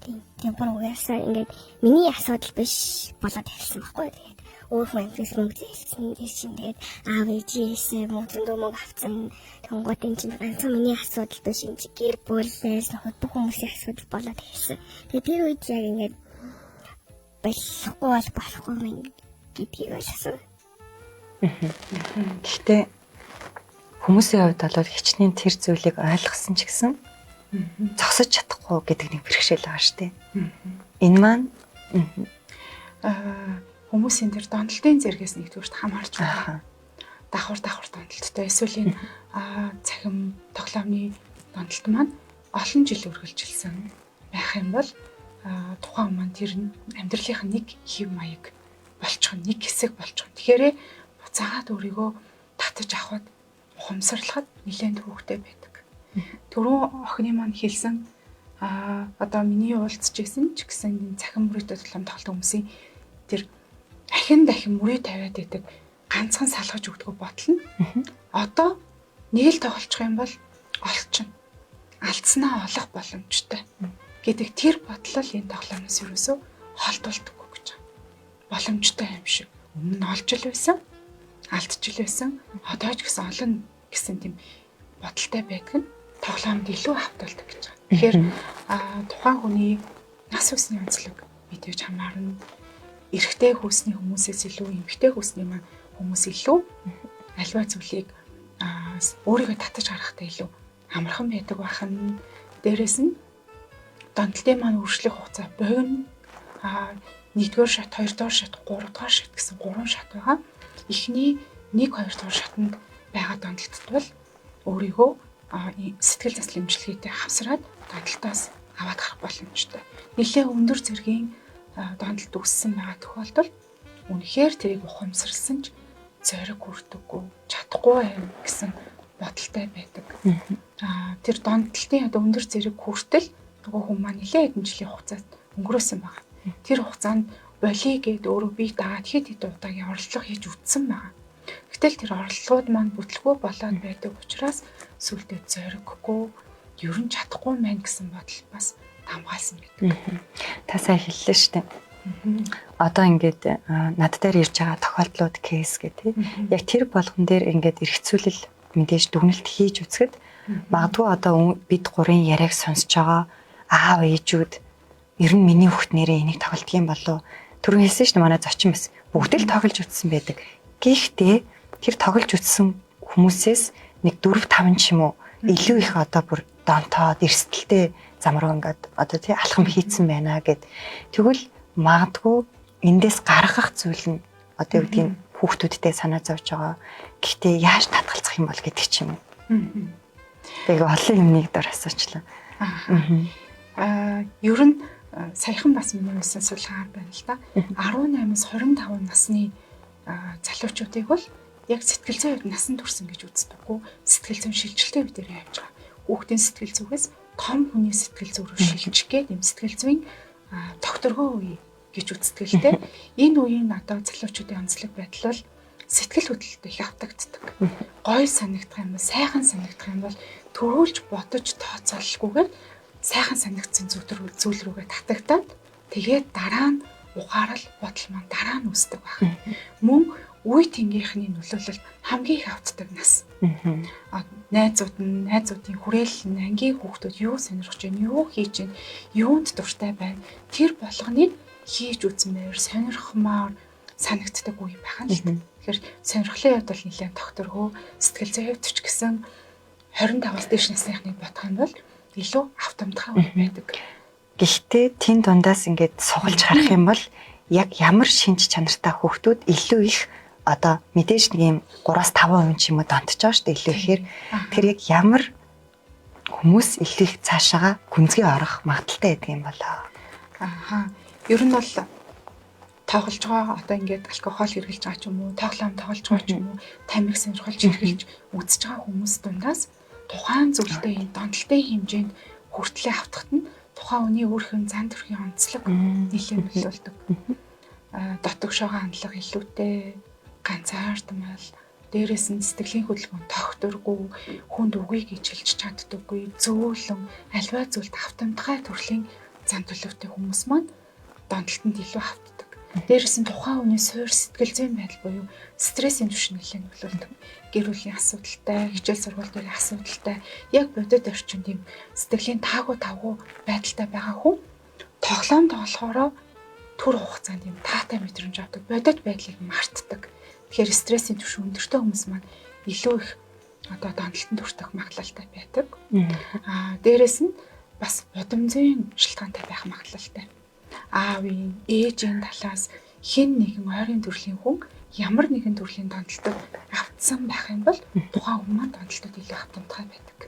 Тийм, бүр угаасаа ингээд миний асуудал биш болоод эхэлсэн байхгүй. Тэгээд өөр хүн амтнаас мөнгө зээлсэн тэр чинь, тэгээд аав ээжээсээ мөнгө зөндөө мөнгө авсан. Тэнгууд энэ чинь ганцхан миний асуудал биш, энэ чинь гэр бүл, найз нөхөд, бүх хүмүүсийн асуудал болоод эхэлсэн. Тэгээд тэр үед яг ингээд болохгүй бол болохгүй мэн гэдгийг ойлгосон. Гэхдээ хүмүүсийн хувьд бол хичнээн тэр зүйлийг ойлгосон ч гэсэн зогсож чадахгүй гэдэг нэг бэрхшээл байгаа шүү дээ. Энэ маань хүмүүсийн тэр донтолтын зэргээс нэгдүгüрт хамаарч байна. Давхар давхар донтолттой эсвэл энэ цахим тоглоомны донтолт маань олон жил үргэлжилсэн байх юм бол тухайн хүн маань тэр нь амьдралынх нь нэг хэв маяг болчих, нэг хэсэг болчих. Тэгэхээр буцаагаад өөрийгөө татаж авахд, ухамсарлахад нэлээд төвөгтэй байдаг. Түрүү охины маань хэлсэн, одоо миний уулзч ирсэн ч гэсэн энэ цахим мөрийтэй тоглоом тоглодог хүмүүсийн тэр ахин дахин мөрий тавиад байдаг ганцхан салгаж өгдөг бодол нь одоо нэг л тоглолцох юм бол олчихно. Алдснаа олох боломжтой гэдэг тэр бодол л энэ тоглоомоос юусоо холдуулдаггүй гэж байгаа. Боломжтой юм шиг. Өмнө нь олж л байсан, алдч л байсан, одоо ч гэсэн олно гэсэн тийм бодолтой байдаг нь тоглоомд илүү автуулдаг гэж байгаа. Тэгэхээр тухайн хүний нас усны онцлог мэдээж хамаарна. Эрэгтэй хүүсний хүмүүсээс илүү эмэгтэй хүүсний маань хүмүүс илүү альва зүйлийг өөрийгөө татаж гаргахтай илүү амархан байдаг бахан. Дээрээс нь донтолтын маань үржлэх хугацаа богино. Нэгдүгээр шат, хоёрдугаар шат, гуравдугаар шат гэсэн гурван шат байгаа. Эхний 1, 2 дугаар шатанд байгаа донтолтод бол өөрийгөө сэтгэл заслын эмчилгээтэй хавсраад донтолтоос аваад гарах боломжтой. Нэлээ өндөр зэргийн донтолт үүссэн байгаа тохиолдолд үнэхээр тэрийг ухамсарласан ч зориг хүрдэггүй, чадахгүй байна гэсэн бодолтой байдаг. Тэр донтолтын одоо өндөр зэрэг хүртэл нөгөө хүн маань нэлээ хэдэн жилийн хугацаанд өнгөрөөсөн байгаа. Тэр хугацаанд болиё гэд өөрөө бие дагаад хэд хэд удаагийн оролдлого хийж үтсэн байгаа. Гэтэл тэр оролдлогууд маань бүтлгүй болоод байдаг учраас сүлдээ зориггүй, ер нь чадахгүй мэн гэсэн бодол бас хамгаалсан байдаг. Та сайн хэллээ шүү дээ. Одоо ингээд над дээр ирж байгаа тохиолдлууд кейс гэх тээ. Яг тэр болгон дээр ингээд эргцүүлэл мэдээж дүгнэлт хийж үзэхэд магадгүй одоо бид гурын яриаг сонсож байгаа аав ээжүүд ер нь миний хүүхд нэрээ энийг тоглолтго юм болов. Түрүүн хэлсэн шүү дээ, манай зочин бас бүгд л тоглож үтсэн байдаг. Гэхдээ тэр тоглож үтсэн хүмүүсээс нэг 4 5 ч юм уу илүү их одоо бүр донтоод эрсдэлтэй зам руу ингээд одоо тий алхам хийцэн байна гэд. Тэгвэл магадгүй эндээс гаргах зүйл нь одоо юу гэдгийг хүүхдүүдтэй санаа зовж байгаа. Гэхдээ яаж татгалзах юм бол гэдэг ч юм уу. Тэгээ олон юм нэг дор асуучлаа. Ер нь саяхан бас миний унсан судалгаа байна л да. 18-аас 25 насны залуучуудыг бол яг сэтгэл зүйн хувьд насан турсан гэж үздэггүй. Сэтгэл зүйн шилжилтээ бид нэр явж байгаа. Хүүхдийн сэтгэл зүгээс том хүний сэтгэл зүй рүү шилжих гээд юм сэтгэл зүйн тогтворгүй үе гэж үздэг л дээ. Энэ үеийн одоо залуучуудын онцлог байдал бол сэтгэл хөдлөлт их автагддаг. Гой санагдах юм бол, сайхан санагдах юм бол төрүүлж бодож тооцоололгүйгээр сайхан санагдсан зүйл рүүгээ татагдаад тэгээд дараа нь ухаарал бодол маань дараа нь үүсдэг байх. Мөн үе тэнгийнхний нөлөөлөл хамгийн их автдаг нас. Найзууд нь, найзуудын хүрээлэл нь, ангийн хүүхдүүд юу сонирхож байна, юу хийж байна, юунд дуртай байна. Тэр болгоныг хийж үзмээр, сонирхмаар, санагддаг үе байгаа л та. Тэгэхээр сонирхлын хувьд бол нэлээд тогтворгүй, сэтгэл зүйн хувьд ч гэсэн 25-аас дээш насныхныг бодох юм бол илүү автомтгай үе байдаг. Гэхдээ тэн дундаас ингээд сугалж харах юм бол яг ямар шинж чанартай хүүхдүүд илүү их одоо мэдээж нэг юм 3-5% ч юм уу донтож байгаа шүү дээ илүү ихээр тэр яг ямар хүмүүс илүү их цаашаага гүнзгий орох магадлалтай байдаг юм болоо. Ааха. Ер нь бол тоглож байгаа одоо ингээд алкогол хэрглэж байгаа ч юм уу, тоглоом тоглож байгаа ч юм уу, тамхи сонирхолж хэрглэж үзэж байгаа хүмүүс дундаас тухайн зүйлтэй энэ донтолтой хэмжээнд хүртлээ автахт нь тухайн хүний өөрийнх нь зан төрхийн онцлог нэлээд нөлөөлдөг. Дотогшоогоо хандлага илүүтэй, ганцаардмал, дээрээс нь сэтгэлийн хөдөлгөөн тогтворгүй, хүнд үгүй гэж хэлж чаддаггүй, зөөлөн, альва зүйлд автомтгай төрлийн зан төлөвтэй хүмүүс маань донтолтод илүү автдаг. Дээрээс нь тухайн хүний суур сэтгэл зүйн байдал буюу стрессийн түвшин нэлээд нөлөөлдөг. Гэр бүлийн асуудалтай, хичээл сургууль дээрээ асуудалтай, яг бодит орчинд тийм сэтгэлийн таагүй тавгүй байдалтай байгаа хүн тоглоом тоглохоороо түр хугацаанд тийм таатай мэдрэмж авдаг, бодит байдлыг мартдаг. Тэгэхээр стрессийн түвшин өндөртэй хүмүүс маань илүү их одоо донтолтод хүртэх магадлалтай байдаг. Дээрээс нь бас удам зүйн шалтгаантай байх магадлалтай. Аавын, ээжийн талаас хэн нэгэн ойрын төрлийн хүн ямар нэгэн төрлийн донтолтод автсан байх юм бол тухайн хүн маань донтолтод илүү автомтгай байдаг.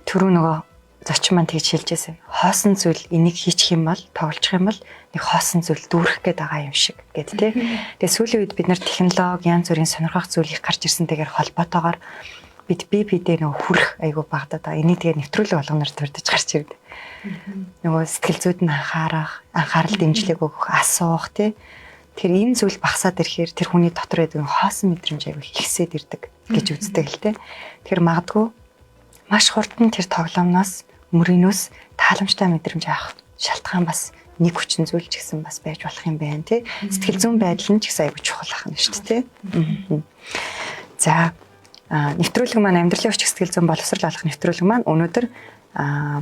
Түрүү нөгөө зочин маань тэгж хэлж байсан. Хоосон зүйл энийг хийчих юм бол тоглочих юм бол нэг хоосон зүйл дүүрэх гээд байгаа юм шиг гэд тэ. Тэгээ сүүлийн үед бид нар технологи янз бүрийн сонирхох зүйл их гарч ирсэнтэйгээр холбоотойгоор бид бие биедээ нөгөө хүрэх айгу багадаад байгаа. Энийг тэгээ нэвтрүүлэг болгоноор дурдж гарч ирдэг. Нөгөө сэтгэл зүйд нь анхаарах, анхаарал дэмжлэг өгөх, асуух тий. Тэр энэ зүйл багасаад ирэхээр тэр хүний дотор байдаг хоосон мэдрэмж айгу ихсээд ирдэг гэж үздэг л тий. Тэгэхээр магадгүй маш хурдан тэр тоглоомноос мөрийнөөс тааламжтай мэдрэмж авах шалтгаан бас нэг хүчин зүйл ч гэсэн бас байж болох юм байна тий. Сэтгэл зүйн байдал нь ч гэсэн айгу чухал ахна шүү дээ тий. За нэвтрүүлэг маань амьдралын хүч сэтгэл зүйн боловсрол олох нэвтрүүлэг маань өнөөдөр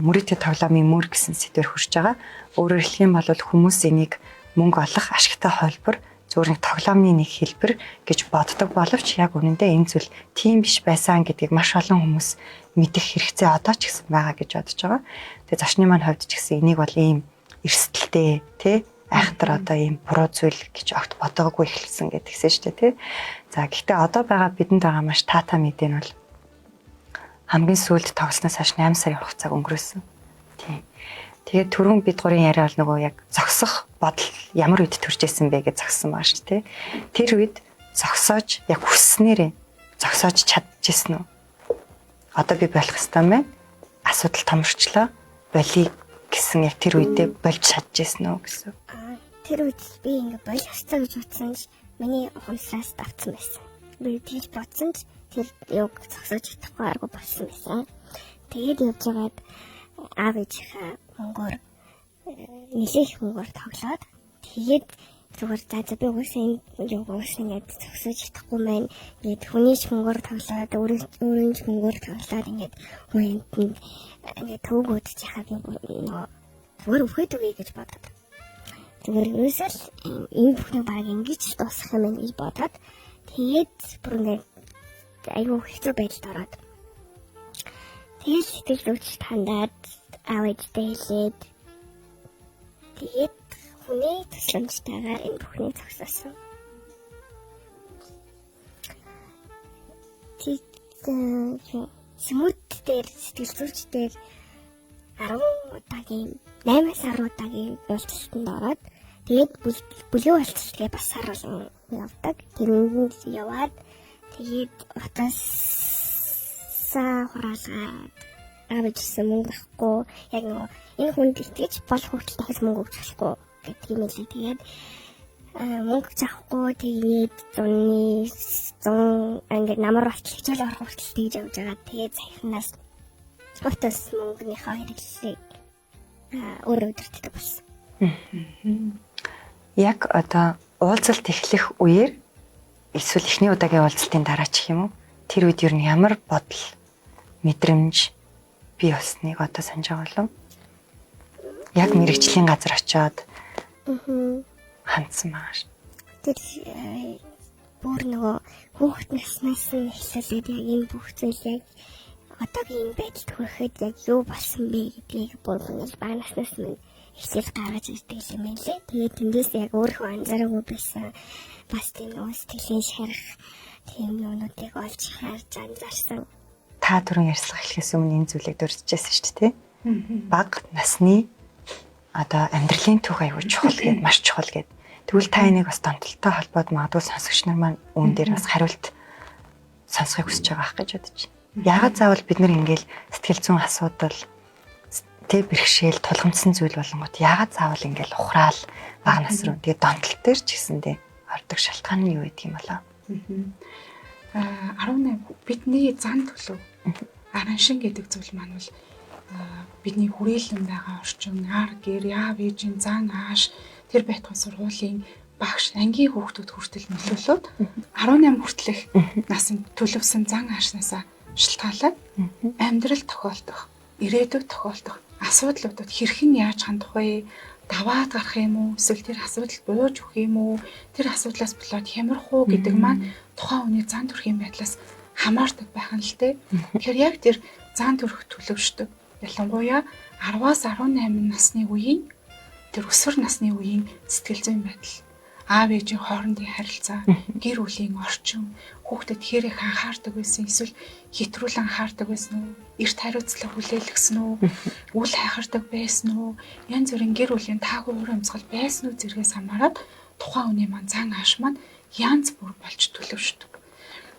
мөрийтэй тоглоомын мөр гэсэн сэдвээр хүрч байгаа. Өөрөөр хэлэх юм бол хүмүүс энийг мөнгө олох ашигтай холбор зүгээр нэг тоглоомны нэг хэлбэр гэж боддог боловч яг үнэндээ энэ зүйл тийм биш байсан гэдгийг маш олон хүмүүс мэдэх хэрэгцээ одоо ч гэсэн байгаа гэж бодож байгаа. Тэгээ зочны маань хувьд ч гэсэн энийг бол ийм эрсдэлтэй тий айхтар одоо ийм буруу зүйл гэж огт бодоагүй эхэлсэн гэдгийгсэн шүү дээ тий. За гэхдээ одоо байгаа бидэнд байгаа маш таатай мэдээ нь бол хамгийн сүүлд тоглосноос хойш 8 сарын хугацааг өнгөрөөсөн. Тий. Тэгээд түрүүн бид гурийн яриа бол нөгөө яг зогсох бодол ямар үед төрж исэн бэ гэж зогссон байгаа шүү дээ. Тэр үед зогсоож яг хүсснээрээ зогсоож чадчихсэн үү? Одоо би болох ёстой юм байна. Асуудал томорчлоо. Болиё гэсэн яг тэр үедээ болж чадчихсэн үү гэсэн. Тэр үед би ингээ болох ёстой гэж бодсон ч миний ухамсараас давтсан байсан. Би тэгж бодсон ч тэр юг зогсоож чадахгүй арга болсон байсан. Тэгээд явж байгаад аав ээжийнхээ мөнгөөр нэлээх мөнгөөр тоглоод тэгээд зүгээр за би угаасаа энэ юг угаасаа ингээд зогсоож чадахгүй маань ингээд хүний ч мөнгөөр тоглоод өөрийн ч мөнгөөр тоглоод ингээд хүн ингээд төвгөөд яхаа би нөгөө зүгээр үхээд үгүй гэж бодоод зүгээр ерөөсөө л энэ бүхнийг баг ингэж дуусгах юм байна гэж бодоод тэгээд бүр ингээд айгүй хэцүү байдалд ороод тэгээд сэтгэл зүйч тандаад аав ээжтэй хэлээд тэгээд хүний тусламжтайгаар энэ бүхнийг зогсоосон. Тэгээд сүмүүд дээр сэтгэл зүйч дээр 10 удаагийн 8-аас 10 удаагийн уулзалтанд ороод тэгээд бүлгийн уулзалтгээ бас сар болгон явдаг. Тэрэнд яваад тэгээд утасаа хураалгаад аав ээжсэн мөнгө авахгүй яг нөгөө энэ хүнд итгэж болох хүртэл дахиж мөнгө өгч болохгүй гэдэг юм лээ. Тэгээд мөнгө авахгүй тэгээд зуны 100 ингээд намар болтол хичээл орох хүртэл тэгж явж байгаа. Тэгээд саяхнаас утас мөнгөнийхөө хэрэглэлийг өөрөө удирддаг болсон. Яг одоо уулзалт эхлэх үеэр эсвэл эхний удаагийн уулзалтын дараа ч юм уу тэр үед ер нь ямар бодол мэдрэмж бий болсныг одоо санаж байгаа болов? Яг мэрэгжлийн газар очиод хандсан байгаа ш. Тэр бүр нөгөө хүүхэд наснаас нь эхлүүлээд яг энэ бүх зүйл яг одоогийн энэ байдалд хүрэхэд яг юу болсон бэ гэдгийг бүр ингээл бага наснаас минь эхлээл гаргаж ирдэг юм байна лээ. Тэгээд тэндээс яг өөрөө анзаараагүй байсан бас тийм нөгөө сэтгэлийн шарах тийм юмнуудыг олж харж анзаарсан. Та түрүүн ярьцлага эхлэхээс өмнө энэ зүйлийг дурдчихсан шүү дээ, тий? Бага насны одоо амьдралын түүх аягүй чухал гээд, маш чухал гээд. Тэгвэл та энийг бас донтолтой холбоод магадгүй сонсогч нар маань үүн дээр бас хариулт сонсохыг хүсэж байгаа ах гэж бодож байна. Яагаад заавал бид нар ингээл сэтгэл зүйн асуудал тэ бэрхшээл тулгамдсан зүйл болонгот яагаад заавал ингээл ухраал бага нас руу тэгээ донтолт дээр ч гэсэндээ ордог шалтгаан нь юу гэдэг юм болоо? 18 бидний зан төлөв араншин гэдэг зүйл маань бол бидний хүрээлэн байгаа орчин, ар гэр, яав ээжийн зан ааш, тэр байтугай сургуулийн багш, ангийн хүүхдүүд хүртэл нөлөөлөөд 18 хүртэлх насанд төлөвсөн зан аашнаасаа шалтгаалаад амьдрал тохиолдох, ирээдүйд тохиолдох асуудлуудад хэрхэн яаж хандах вэ? Даваад гарах юм уу? Эсвэл тэр асуудал бууж өгөх юм уу? Тэр асуудлаас болоод хямрах уу гэдэг маань тухайн хүний зан төрхийн байдлаас хамаардаг байх нь л дээ. Тэгэхээр яг тэр зан төрөх төлөвшдөг. Ялангуяа 10-аас 18 насны үеийн тэр өсвөр насны үеийн сэтгэл зүйн байдал, аав ээжийн хоорондын харилцаа, гэр бүлийн орчин, хүүхдэд хэр их анхаардаг байсан, эсвэл хэтрүүлэн анхаардаг байсан уу, эрт хариуцлага хүлээлгэсэн үү, үл хайхардаг байсан уу, янз бүрийн гэр бүлийн таагүй уур амьсгал байсан уу зэргээс хамаарат тухайн хүний маань зан ааш маань янз бүр болж төлөвшдөг.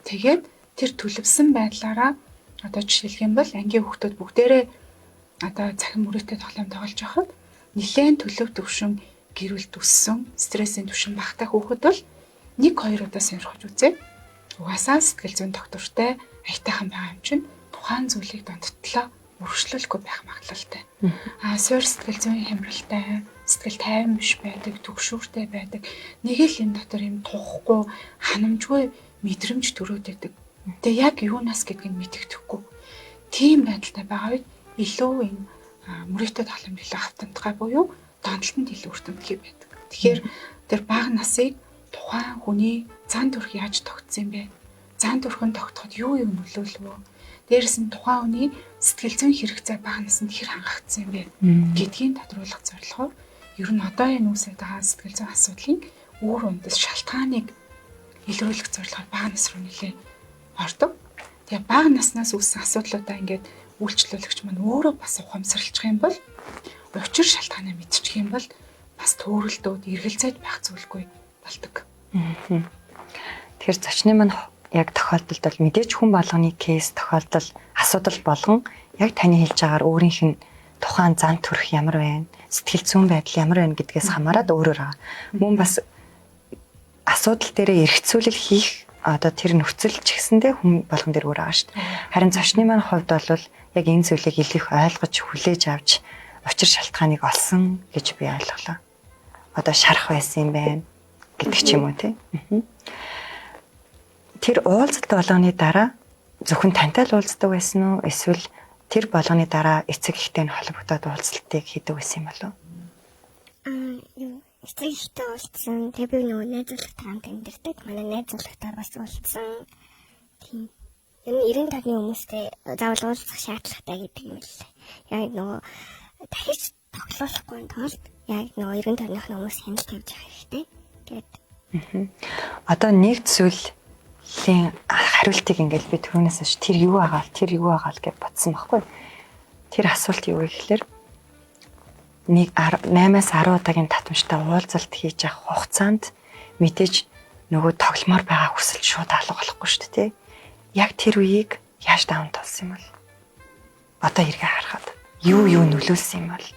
Тэгээд тэр төлөвсөн байдлаараа одоо жишээлх юм бол ангийн хүүхдүүд бүгдээрээ одоо цахим мөрөөдтэй тоглоом тоглож байхад нэлээд төлөв төвшин гэр бүлд өссөн, стрессийн түвшин багатай хүүхэд бол 1 2 удаа сонирхож үзээ. Угаасаа сэтгэл зүйн доктортой аятайхан байгаа юм чинь тухайн зүйлийг донттлоо өргөжлөхгүй байх магадлалтай. А суур сэтгэл зүйн хямралтай, сэтгэл тайван биш байдаг, түгшүүртэй байдаг. Нэг л юм дотор юм тухгүй, ханамжгүй мэдрэмж төрөөд байдаг. Тэгээ яг юунаас гэдгийг мэдэгдэхгүй. Тийм байдалтай байгаа үед илүү энэ мөрөөдтэй тоглоомд илүү автамтгай буюу донтолтод илүү өртөмтгий байдаг. Тэгэхээр тэр бага насыг тухайн хүний зан төрх яаж тогтсон юм бэ? Зан төрхөн тогтоход юу юу нөлөөлвөө? Дээрэс нь тухайн хүний сэтгэл зүйн хэрэгцээ бага насанд хэр хангагдсан юм бэ гэдгийг тодруулах зорилгоор ер нь одоо энэ үүсээд байгаа сэтгэл зүйн асуудлын үр үндэс шалтгааныг илрүүлэх зорилгоор бага нас руу нэлээ ордог. Тэгээ бага наснаас үүссэн асуудлуудаа ингээд үйлчлүүлэгч маань өөрөө бас ухамсарлах юм бол учир шалтгаанаа мэдчих юм бол бас төөрөлдөөд эргэлзээд байх зүйлгүй болдог. Тэгэхээр зочны маань яг тохиолдолд бол мэдээж хүн болгоны кейс тохиолдол асуудал болгон яг таны хэлж байгаагаар өөрийнх нь тухайн зан төрх ямар байна, сэтгэл зүйн байдал ямар байна гэдгээс хамаарат өөрөөр байгаа. Мөн бас асуудал дээрээ эргцүүлэл хийх одоо тэр нөхцөл ч гэсэндээ хүн болгон дээр өөр байгаа шүү дээ. Харин зочны маань хувьд бол яг энэ зүйлийг илүү их ойлгож хүлээж авч учир шалтгааныг олсон гэж би ойлголоо. Одоо шарах байсан юм байна гэдэг ч юм уу тий. Тэр уулзалт болгоны дараа зөвхөн тантай л уулздаг байсан уу? Эсвэл тэр болгоны дараа эцэг эхтэй нь холбогдоод уулзалтыг хийдэг байсан юм болов уу? Аа, юу эцэг эхтэй уулзсан. Тэгээ би нөгөө найзуулагтай хамт амьдардаг. Манай найзуулагтай бас уулзсан. Тийм. Ер нь 90 тооны хүмүүстэй заавал уулзах шаардлагатай гэдэг юм л. Яг нөгөө дахиж тоглоулахгүй тулд яг нөгөө 90 тооных хүмүүс хяналт тавьж явах хэрэгтэй. Тэгээд одоо нэг зүйлийн хариултыг ингээл би түрүүнээс хойш тэр юу байгаа л тэр юу байгаа л гэж бодсон байхгүй. Тэр асуулт юу вэ гэхлээр нэг 8-аас 10 удаагийн татамжтай уулзалт хийж явах хугацаанд мэдээж нөгөө тогломоор байгаа хүсэл шууд алга болохгүй шүү дээ, тий. Яг тэр үеийг яаж даван туулсан юм бол? Одоо эргээ харахад юу юу нөлөөлсөн юм бол?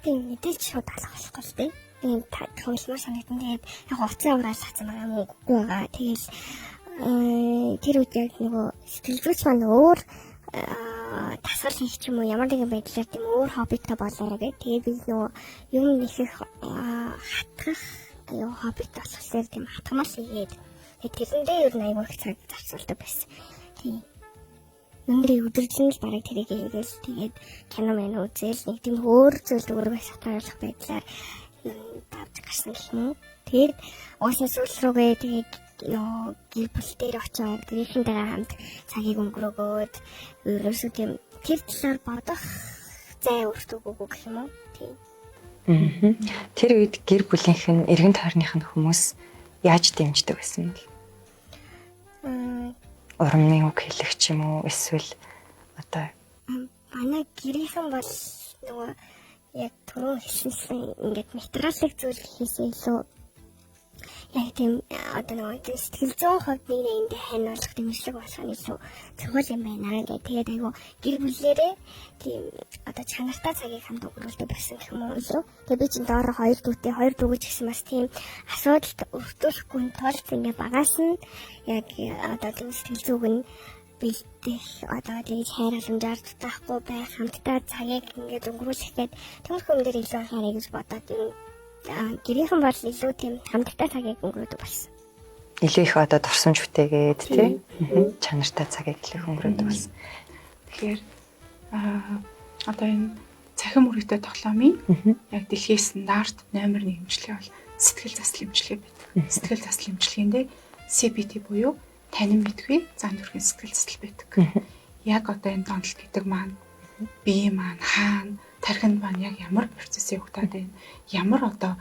Тийм, мэдээж шууд алга болохгүй л дээ. Тийм, тогломоор санагдан. Тэгээд яг хугацаа ураал хацсан байгаа юм уугүй байгаа. Тэгэл тэр үед яг нөгөө сэтгэл зүйч маань өөр дасгал хийх ч юм уу ямар нэгэн байдлаар тийм өөр хоббитой болоорой гэх. Тэгээд би нөгөө юм их их хатгах юу хоббитой болохоор тийм хатгамал хийгээд тэгээд тэрэндээ ер нь аягүй их цаг зарцуулдаг байсан. Тийм. Өндрийн өдөржин л бараг тэрийг хийгээл тэгээд кино мэн үзээл нэг тийм өөр зүйлд өөрийгөө сатруулах байдлаар Ер нь давж гарсан гэх юм уу. Тэгээд угаасаа сүүл рүүгээ тэгээд ёо гэр бүл дээр очиод гэрийнхэнтэйгээ хамт цагийг өнгөрөөгөөд ерөөсөө тийм тэр талаар бодох зай өөртөө өгөөгүй гэх юм уу. Тийм. Тэр үед гэр бүлийнх нь эргэн тойрных нь хүмүүс яаж дэмждэг байсан бэ? Урамны үг хэлэх ч юм уу эсвэл одоо манай гэрийнхэн бол нөгөө яг түрүү хэлсэнчлэн ингээд материалын зүйл хийсэн илүү яг тийм одоо нөгөө сэтгэл зүйн хувьд нэг нэгэндээ хань болох дэмжлэг болох нь илүү чухал юм байна гэх. Тэгээд айгу гэр бүлээрээ тийм одоо чанартай цагийг хамт өнгөрүүлдэг байсан гэх юм уу илүү. Тэгээд би чинь доороо хоёр дүүтэй, хоёр дүүгэж гэсэн бас тийм асуудалд өртүүлэхгүй тулд ингээ багаас нь яг одоо тийм сэтгэл зүйг нь бэлдэх одоо тэгж хайр халамжаар дутаахгүй байх, хамтдаа цагийг ингээд өнгөрүүлэх гээд тиймэрхүү юм дээр илүү анхаарай гэж бодоод юм гэрийнхэн бол илүү тийм хамтдаа цагийг өнгөрөөдөг болсон. Илүү их одоо дурсамж бүтээгээд тий чанартай цагийг илүү их өнгөрөөдөг болсон. Тэгэхээр одоо энэ цахим үргэлтэй тоглоомын яг дэлхийн стандарт номер 1 эмчилгээ бол сэтгэл засал эмчилгээ байдаг. Сэтгэл засал эмчилгээндээ CBT буюу танин мэдгүй зан төрхийн сэтгэл засал байдаг. Яг одоо энэ донтолт гэдэг маань бие маань хаана тархинд маань яг ямар процесс явагдаад байна, ямар одоо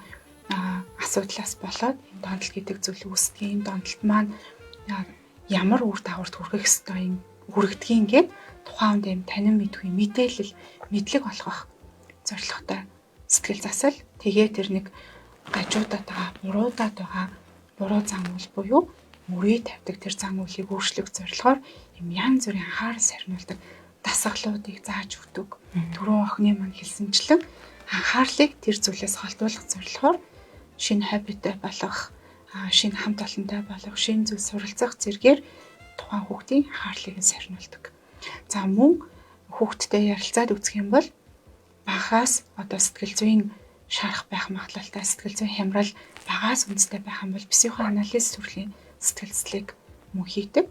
асуудлаас болоод энэ донтол гэдэг зүйл үүсдэг, донтолт маань ямар үр дагаварт хүргэх ёстой юм хүргэдгийг ингээд тухайн хүнд юм танин мэдгүй мэдээлэл мэдлэг олгох зорилготой сэтгэл засал. Тэгээ тэр нэг гажуудаад байгаа, буруудаад байгаа буруу зан үйл буюу мөрий тавьдаг тэр зан үйлийг өөрчлөх зорилгоор юм янз бүрийн анхаарал сарниулдаг дасгалуудыг зааж өгдөг. Түрүүн охины маань хэлсэнчлэн анхаарлыг тэр зүйлээс холдуулах зорилгоор шинэ хоббитой болгох, шинэ хамт олонтой болох, шинэ зүйл суралцах зэрэгээр тухайн хүүхдийн анхаарлыг нь сарниулдаг. За мөн хүүхдтэй ярилцаад үзэх юм бол багаас одоо сэтгэл зүйн шарах байх магадлалтай, сэтгэл зүйн хямрал багаас үндэстэй байх юм бол психоанализ төрлийн сэтгэл зүйг мөн хийдэг.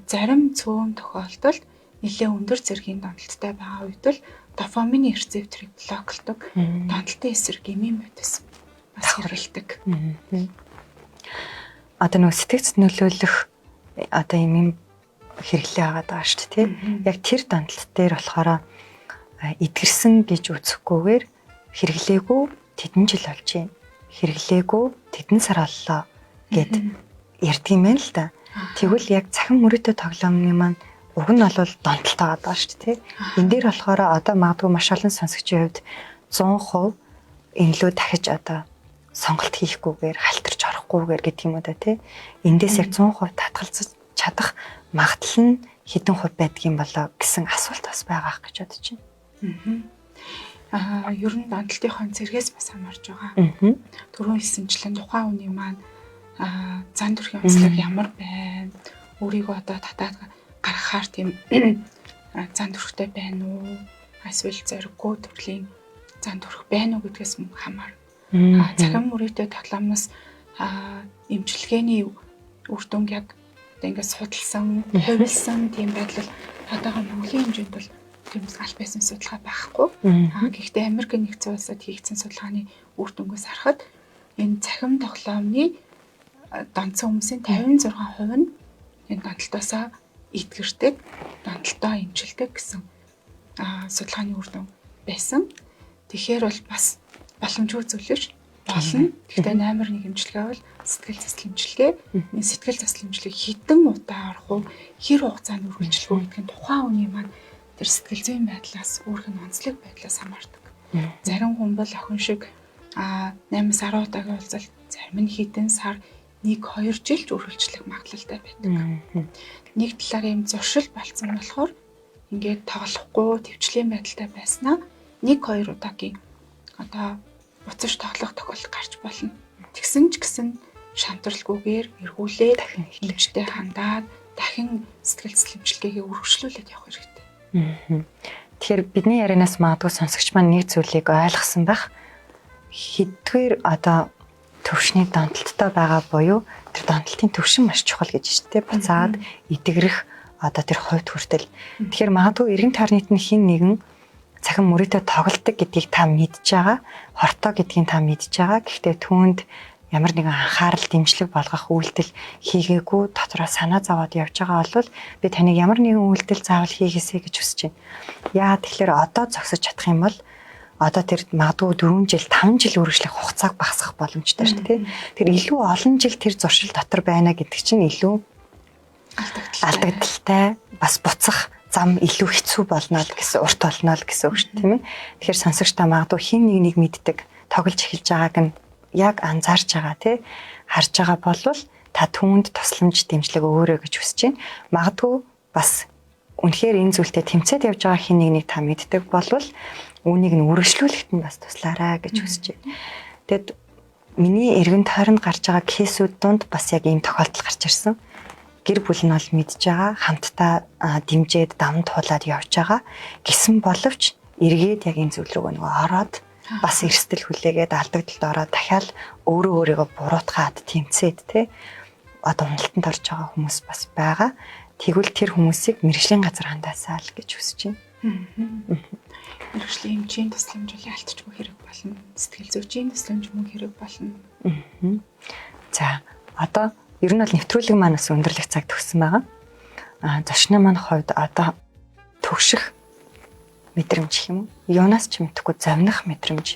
Зарим цөөн тохиолдолд нэлээд өндөр зэргийн донтолттой байгаа үед л дофамины рецепторыг блоклдог донтолтын эсрэг эмийн бодис бас хэрэглэдэг. Одоо нөгөө сэтгэгцэд нөлөөлөх одоо юм хэрэглээ байгаа даа шүү дээ, тий. Яг тэр донтолт дээр болохоор эдгэрсэн гэж үзэхгүйгээр хэрэглээгүй тэдэн жил болж байна. Хэрэглээгүй тэдэн сар боллоо гэд ярьдаг юм байна л да. Тэгвэл яг цахим мөрөөдө тоглоомны маань уг нь бол донтолт байгаа даа шүү дээ, тий. Энэ дээр болохоор одоо магадгүй маш олон сонсогчийн хувьд 100% энэлүү дахиж одоо сонголт хийхгүйгээр халтарч орохгүйгээр гэдэг юм уу да, тий. Эндээс яг 100% татгалзаж чадах магадлал нь хэдэн хувь байдгийн болоо гэсэн асуулт бас байгаа гэж бодож байна. Ер нь донтолтынхон зэргээс бас хамаарч байгаа. Түрүүн хэлсэнчлэн тухайн хүний маань зан төрхийн онцлог ямар байна? Өөрийгөө одоо татаад гаргахаар тийм зан төрхтэй байна уу? Эсвэл зориггүй төрлийн зан төрх байна уу гэдгээс мөн хамаар. Цахим мөрөөдөө тоглоомноос эмчилгээний үр дүнг яг одоо ингээд судалсан, хувилсан тийм байдал одоогоо Монголын хэмжээнд бол тийм аль байсан судалгаа байхгүй. Гэхдээ Америк нэгдсэн улсад хийгдсэн судалгааны үр дүнгээс харахад энэ цахим тоглоомны донтсон хүмүүсийн 56% нь энэ донтолтоосоо эдгэрдэг, донтолтоо эмчилдэг гэсэн судалгааны үр дүн байсан. Тэгэхээр бол бас боломжгүй зүйл биш болно. Гэхдээ номер 1 эмчилгээ бол сэтгэл засал эмчилгээ. Энэ сэтгэл засал эмчилгээ хэдэн удаа орох уу, хэр хугацаанд үргэлжлэх үү гэдг нь тухайн хүний маань тэр сэтгэл зүйн байдлаас, өөрх нь онцлог байдлаас хамаардаг. Зарим хүн бол охин шиг 8-10 удаагийн уулзалт, зарим нь хэдэн сар, 1-2 жилч үргэлжлэх магадлалтай байдаг. Нэг талаар юм зуршил болцсон болохоор ингээд тоглохгүй төвчлийн байдалтай байснаа 1-2 удаагийн одоо буцаж тоглох тохиолдол гарч болно. Тэгсэн ч гэсэн шантралгүйгээр эргүүлээд эмчтэй хандаад дахин сэтгэл зүйн эмчилгээгээ үргэлжлүүлээд явах хэрэгтэй. Тэгэхээр бидний ярианаас магадгүй сонсогч маань нэг зүйлийг ойлгосон байх. Хэддүгээр одоо төвшний донтолттой байгаа буюу тэр донтолтын төвшин маш чухал гэж шүү дээ. Буцаад эдгэрэх одоо тэр хувьд хүртэл. Тэгэхээр магадгүй эргэн тойрныт нь хин нэгэн Цахим мөрийтэй тоглодог гэдгийг та мэдж байгаа, хортой гэдгийг та мэдж байгаа. Гэхдээ түүнд ямар нэгэн анхаарал дэмжлэг болгох үйлдэл хийгээгүй дотроо санаа зовоод явж байгаа бол би таныг ямар нэгэн үйлдэл заавал хийгээсэй гэж хүсэж байна. Яа тэгэхээр одоо зогсож чадах юм бол одоо тэр магадгүй 4 жил 5 жил үргэлжлэх хугацааг багасгах боломжтой шүү дээ. Тэр илүү олон жил тэр зуршил дотор байна гэдэг чинь илүү алдагдaltaй бас буцах зам илүү хэцүү болно л гэсэн урт болно л гэсэн үг шүү дээ, тийм ээ. Тэгэхээр сонсогч та магадгүй хин нэг нэг мэддэг тоглож эхэлж байгааг нь яг анзаарч байгаа тий харж байгаа болвол та түүнд тусламж дэмжлэг өгөөрэй гэж хүсэж байна. Магадгүй бас үнэхээр энэ зүйлтэй тэмцээд явж байгаа хин нэг нэг та мэддэг болвол үүнийг нь үргэлжлүүлэхэд нь бас туслаарай гэж хүсэж байна. Тэгэд миний эргэн тойронд гарч байгаа кейсүүд дунд бас яг ийм тохиолдол гарч ирсэн. Гэр бүл нь бол мэдж байгаа, хамтдаа дэмжиж даван туулаад явж байгаа. Гэсэн боловч эргээд яг энэ зүйл рүү нөгөө ороод бас эрсдэл хүлээгээд алдагдлалд ороод дахиад өөрөө өөрийгөө буруутгаад тэмцээд те одоо уналтанд орж байгаа хүмүүс бас байгаа. Тэгвэл тэр хүмүүсийг мэргэжлийн газар хандаасаа л гэж хүсэж байна. Мэргэжлийн эмчийн тусламж бол ялтчгүй хэрэг болно. Сэтгэл зүйчийн тусламж мөн хэрэг болно. За одоо ер нь бол нэвтрүүлэг маань бас өндөрлөх цаг төгссөн байгаа. Зочны маань хувьд одоо төгших мэдрэмж гэх юм уу? Юунаас ч мэдэхгүй зовних мэдрэмж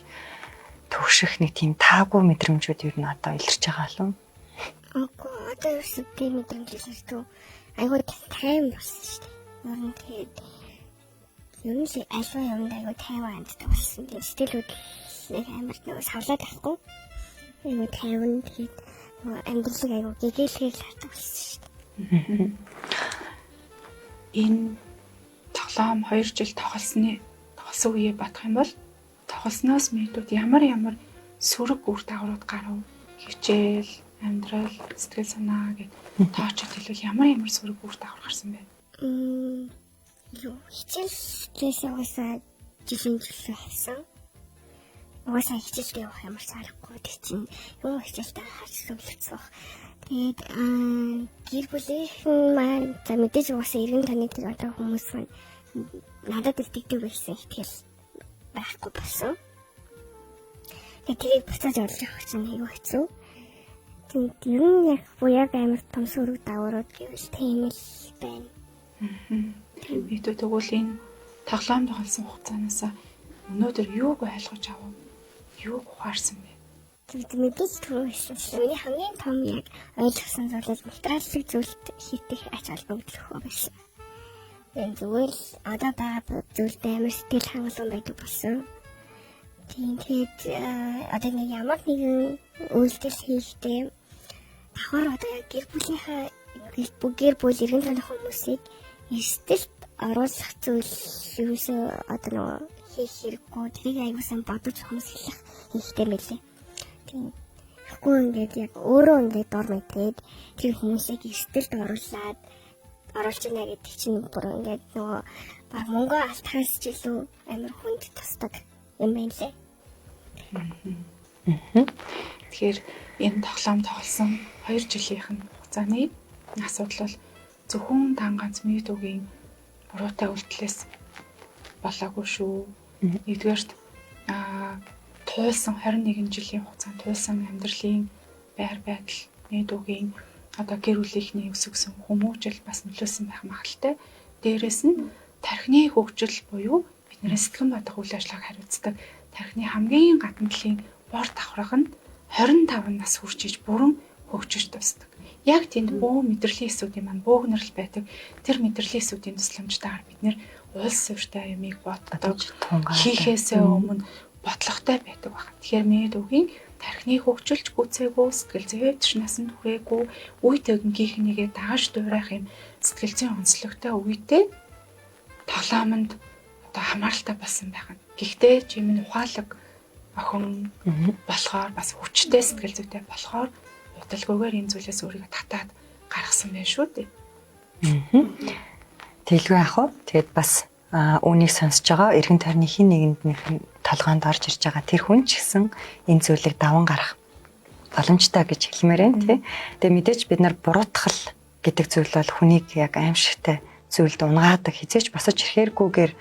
төгших нэг тийм таагүй мэдрэмжүүд ер нь одоо илэрч байгаа болов уу? Үгүй одоо ерөөсөө тийм мэдрэмж илэрдэг. Айгуу тайван болсон шүү дээ. Ер нь тэгээд ер нь л альва юмд айгуу тайван ханддаг болсон. Тэгээд сэтгэл хөдлөл нэг амар нөгөө савлаад байхгүй. Айгуу тайван тэгээд нөгөө амьдралыг айгуу гэгээлгээр л хардаг болсон шүү дээ. Энэ тоглоом 2 жил тоглосон үеэ бодох юм бол тоглосноос мэдүүд ямар ямар сөрөг үр дагаврууд гарав. Хичээл, амьдрал, сэтгэл санаа гэд тоочод хэлбэл ямар ямар сөрөг үр дагавар гарсан бэ? Юу хичээлээс угаасаа жилийн жил авсан. Угаасаа хичээлдээ явах ямар ч аргагүй. Тэг чинь юм хичээлдээ харж зөвлөцөх. Тэгээд гэр бүлийнхэн маань за мэдээж угаасаа эргэн тойрны тэр одоо хүмүүс маань надад итгэдэг байсан итгэл байхгүй болсон. Тэгээд тэрийг буцааж олж авах чинь аюу хэцүү. Тэгээд ер нь яг буяаг амар том сөрөг дагаврууд гэвэл тийм л байна. Мэдүү тэгвэл энэ тоглоом тоглосон хугацаанаас өнөөдөр юуг ойлгож авав? Юуг ухаарсан бэ? Мэдээж түрүү хэлсэн. Миний хамгийн том яг ойлгосон зүйл бол материалын зүйлд хийх ач холбогдол байсан. Энэ зүгээр л одоо байгаа зүйлд амар сэтгэл хангалуун байдаг болсон. Тийм тэгээд одоо нэг ямар нэгэн үйлдэл хийхдээ давхар одоо яг гэр бүлийнхаа гэр бүл эргэн тойрны хүмүүсийг эрсдэлд оруулах зүйл ерөөсөө одоо нөгөө хийх хэрэггүй. Тэрийг аягүй сайн бодож хүмүүс хэлэх хэрэгтэй мэлээ. Тийм. Тэгэхгүй ингээд яг өөрөө ингээд дур мэдээд тэр хүмүүсийг эрсдэлд оруулаад оруулж ийна гэдэг чинь бүр ингээд нөгөө баг мөнгө алдахаас ч илүү амар хүнд тусдаг юм байна лээ. Тэгэхээр энэ тоглоом тоглосон 2 жилийнх нь хугацааны асуудал бол зөвхөн тан ганц MeToo-гийн буруутай үйлдэлээс болоогүй шүү. Нэгдүгээрт туулсан 21 жилийн хугацаанд туулсан амьдралын байр байдал MeToo-гийн одоо гэр бүлийнхний өсгсөн хүмүүжил бас нөлөөлсөн байх магадaltaй. Дээрээс нь тархины хөгжил буюу бидний сэтгэн бодох үйл ажиллагааг хариуцдаг тархины хамгийн гадна талын бор давхарга нь 25 нас хүрч иж бүрэн хөгжиж дуусдаг. Яг тэнд бөө мэдрэлийн эсүүдийн маань бөөгнөрл байдаг. Тэр мэдрэлийн эсүүдийн тусламжтайгаар бид нэр улс суурьтай юмыг боддог, хийхээсээ өмнө бодлоготой байдаг байна. Тэгэхээр MeToo-гийн тархины хөгжилч гүйцээгүй, сэтгэл зүйн хэвтэрч насанд хүрээгүй, үе төгөнгийнхнийгээ дагаж дуурайх юм сэтгэл зүйн онцлогтой үедээ тоглоомонд одоо хамааралтай болсон байх нь. Гэхдээ чи минь ухаалаг охин болохоор бас хүчтэй сэтгэл зүйтэй болохоор удалгүйгээр энэ зүйлээс өөрийгөө татаад гаргасан байх шүү дээ. Тэгэлгүй яах вэ? Тэгээд бас үүнийг сонсож байгаа эргэн тойрны хин нэгэнд толгоонд орж ирж байгаа тэр хүн ч гэсэн энэ зүйлийг даван гарах боломжтой гэж хэлмээр байна тий. Тэгээ мэдээж бид нар буруутгал гэдэг зүйл бол хүнийг яг аимшигтай зүйлд унгаадаг, хизээч босож ирэхэргүйгээр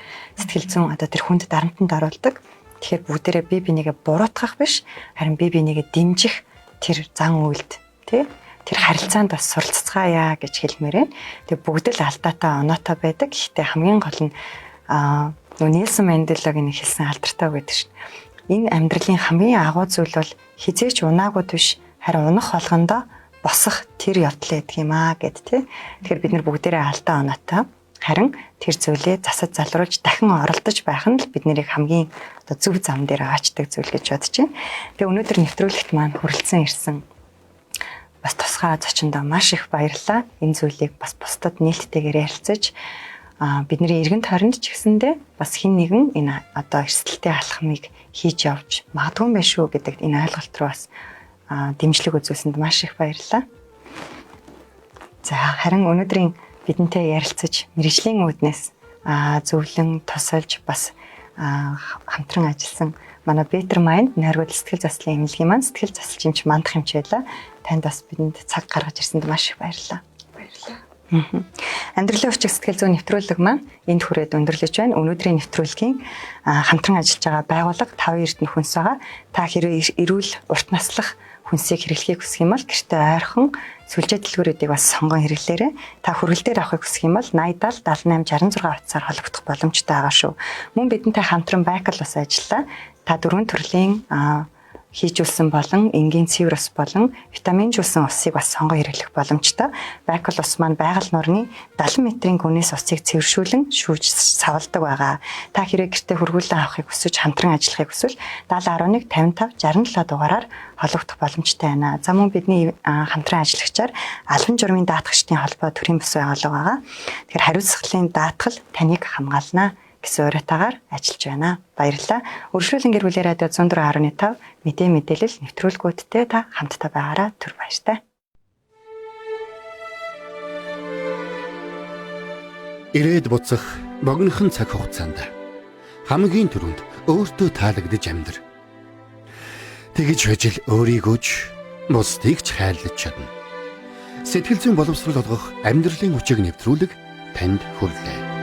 сэтгэл зүйн одоо тэр хүнд дарамтанд оруулдаг. Тэгэхээр бүгдээрээ бие бинийгээ буруутгах биш, харин бие бинийгээ дэмжих тэр зан үйлд тий тэр харилцаанд бас суралцгаая гэж хэлмээр байна. Тэгээ бүгд л алдаатай, оноотой байдаг. Гэхдээ хамгийн гол нь нөгөө Нельсон Манделагийн нэг хэлсэн алдартай үг гэдэг шин. Энэ амьдралын хамгийн агуу зүйл бол хизээч унаагүй биш, харин унах болгондоо босох тэр явдал байдаг юм аа гэд тий. Тэгэхээр бид нар бүгдээрээ алдаа оноотой. Харин тэр зүйлээ засаж залруулж дахин оролдож байх нь л бид нарыг хамгийн одоо зөв зам дээр аачдаг зүйл гэж бодож байна. Тэгээ өнөөдөр нэвтрүүлэгт маань хүрэлцэн ирсэн бас тусгай зочиндоо маш их баярлалаа. Энэ зүйлийг бас бусдад нээлттэйгээр ярилцаж бидний эргэн тойронд ч гэсэндээ бас хин нэгэн энэ одоо эрсдэлтэй алхмыг хийж явж магадгүй юм байна шүү гэдэг энэ ойлголт руу бас дэмжлэг үзүүлсэнд маш их баярлалаа. За харин өнөөдрийн бидэнтэй ярилцаж мэргэжлийн үүднээс зөвлөн тусалж бас хамтран ажилласан манай Better Mind нойргол сэтгэл заслын эмнэлгийн маань сэтгэл засалч эмч мандах эмч байлаа. Танд бас бидэнд цаг гаргаж ирсэнд маш их баярлалаа. Баярлалаа. Амьдралын хүчиг сэтгэл зүйн нэвтрүүлэг маань энд хүрээд өндөрлөж байна. Өнөөдрийн нэвтрүүлгийн хамтран ажиллаж байгаа байгууллага 5 эрдэнэ хүнс байгаа. Та хэрвээ эрүүл урт наслах хүнсийг хэрэглэхийг хүсэх юм бол гэртээ ойрхон сүлжээ дэлгүүрүүдийг бас сонгон хэрэглээрэй. Та хүргэлтээр авахыг хүсэх юм бол 80 70 78 66 утсаар холбогдох боломжтой байгаа шүү. Мөн бидэнтэй хамтран Байкал бас ажиллаа. Та дөрвөн төрлийн хийжүүлсэн болон энгийн цэвэр ус болон витаминжуулсан усыг бас сонгон хэрэглэх боломжтой. Байкал ус маань байгаль нуурны 70 метрийн гүнээс усыг цэвэршүүлэн шүүж савладаг байгаа. Та хэрэг гэртээ хөргүүлэн авахыг хүсэж хамтран ажиллахыг хүсвэл 70.1 55 67 дугаараар холбогдох боломжтой байна. За мөн бидний хамтран ажиллагчаар албан журмын даатгагчдын холбоо төрийн бас байгууллага байгаа. Тэгэхээр хариуцлагын даатгал таныг хамгаална гэсэн уриатаагаар ажиллаж байна. Баярлалаа. Өргөжлүүлэн гэр бүлийн радио 104.5 мэдээ мэдээлэл нэвтрүүлгүүдтэй та хамтдаа байгаараа түр баяртай. Ирээд буцах богинохон цаг хугацаанд хамгийн түрүүнд өөртөө таалагдж амьдр. Тэгж байж л өөрийгөө ч бусдыг ч хайрлаж чадна. Сэтгэл зүйн боловсрол олгох амьдралын хүчийг нэвтрүүлэг танд хүрлээ.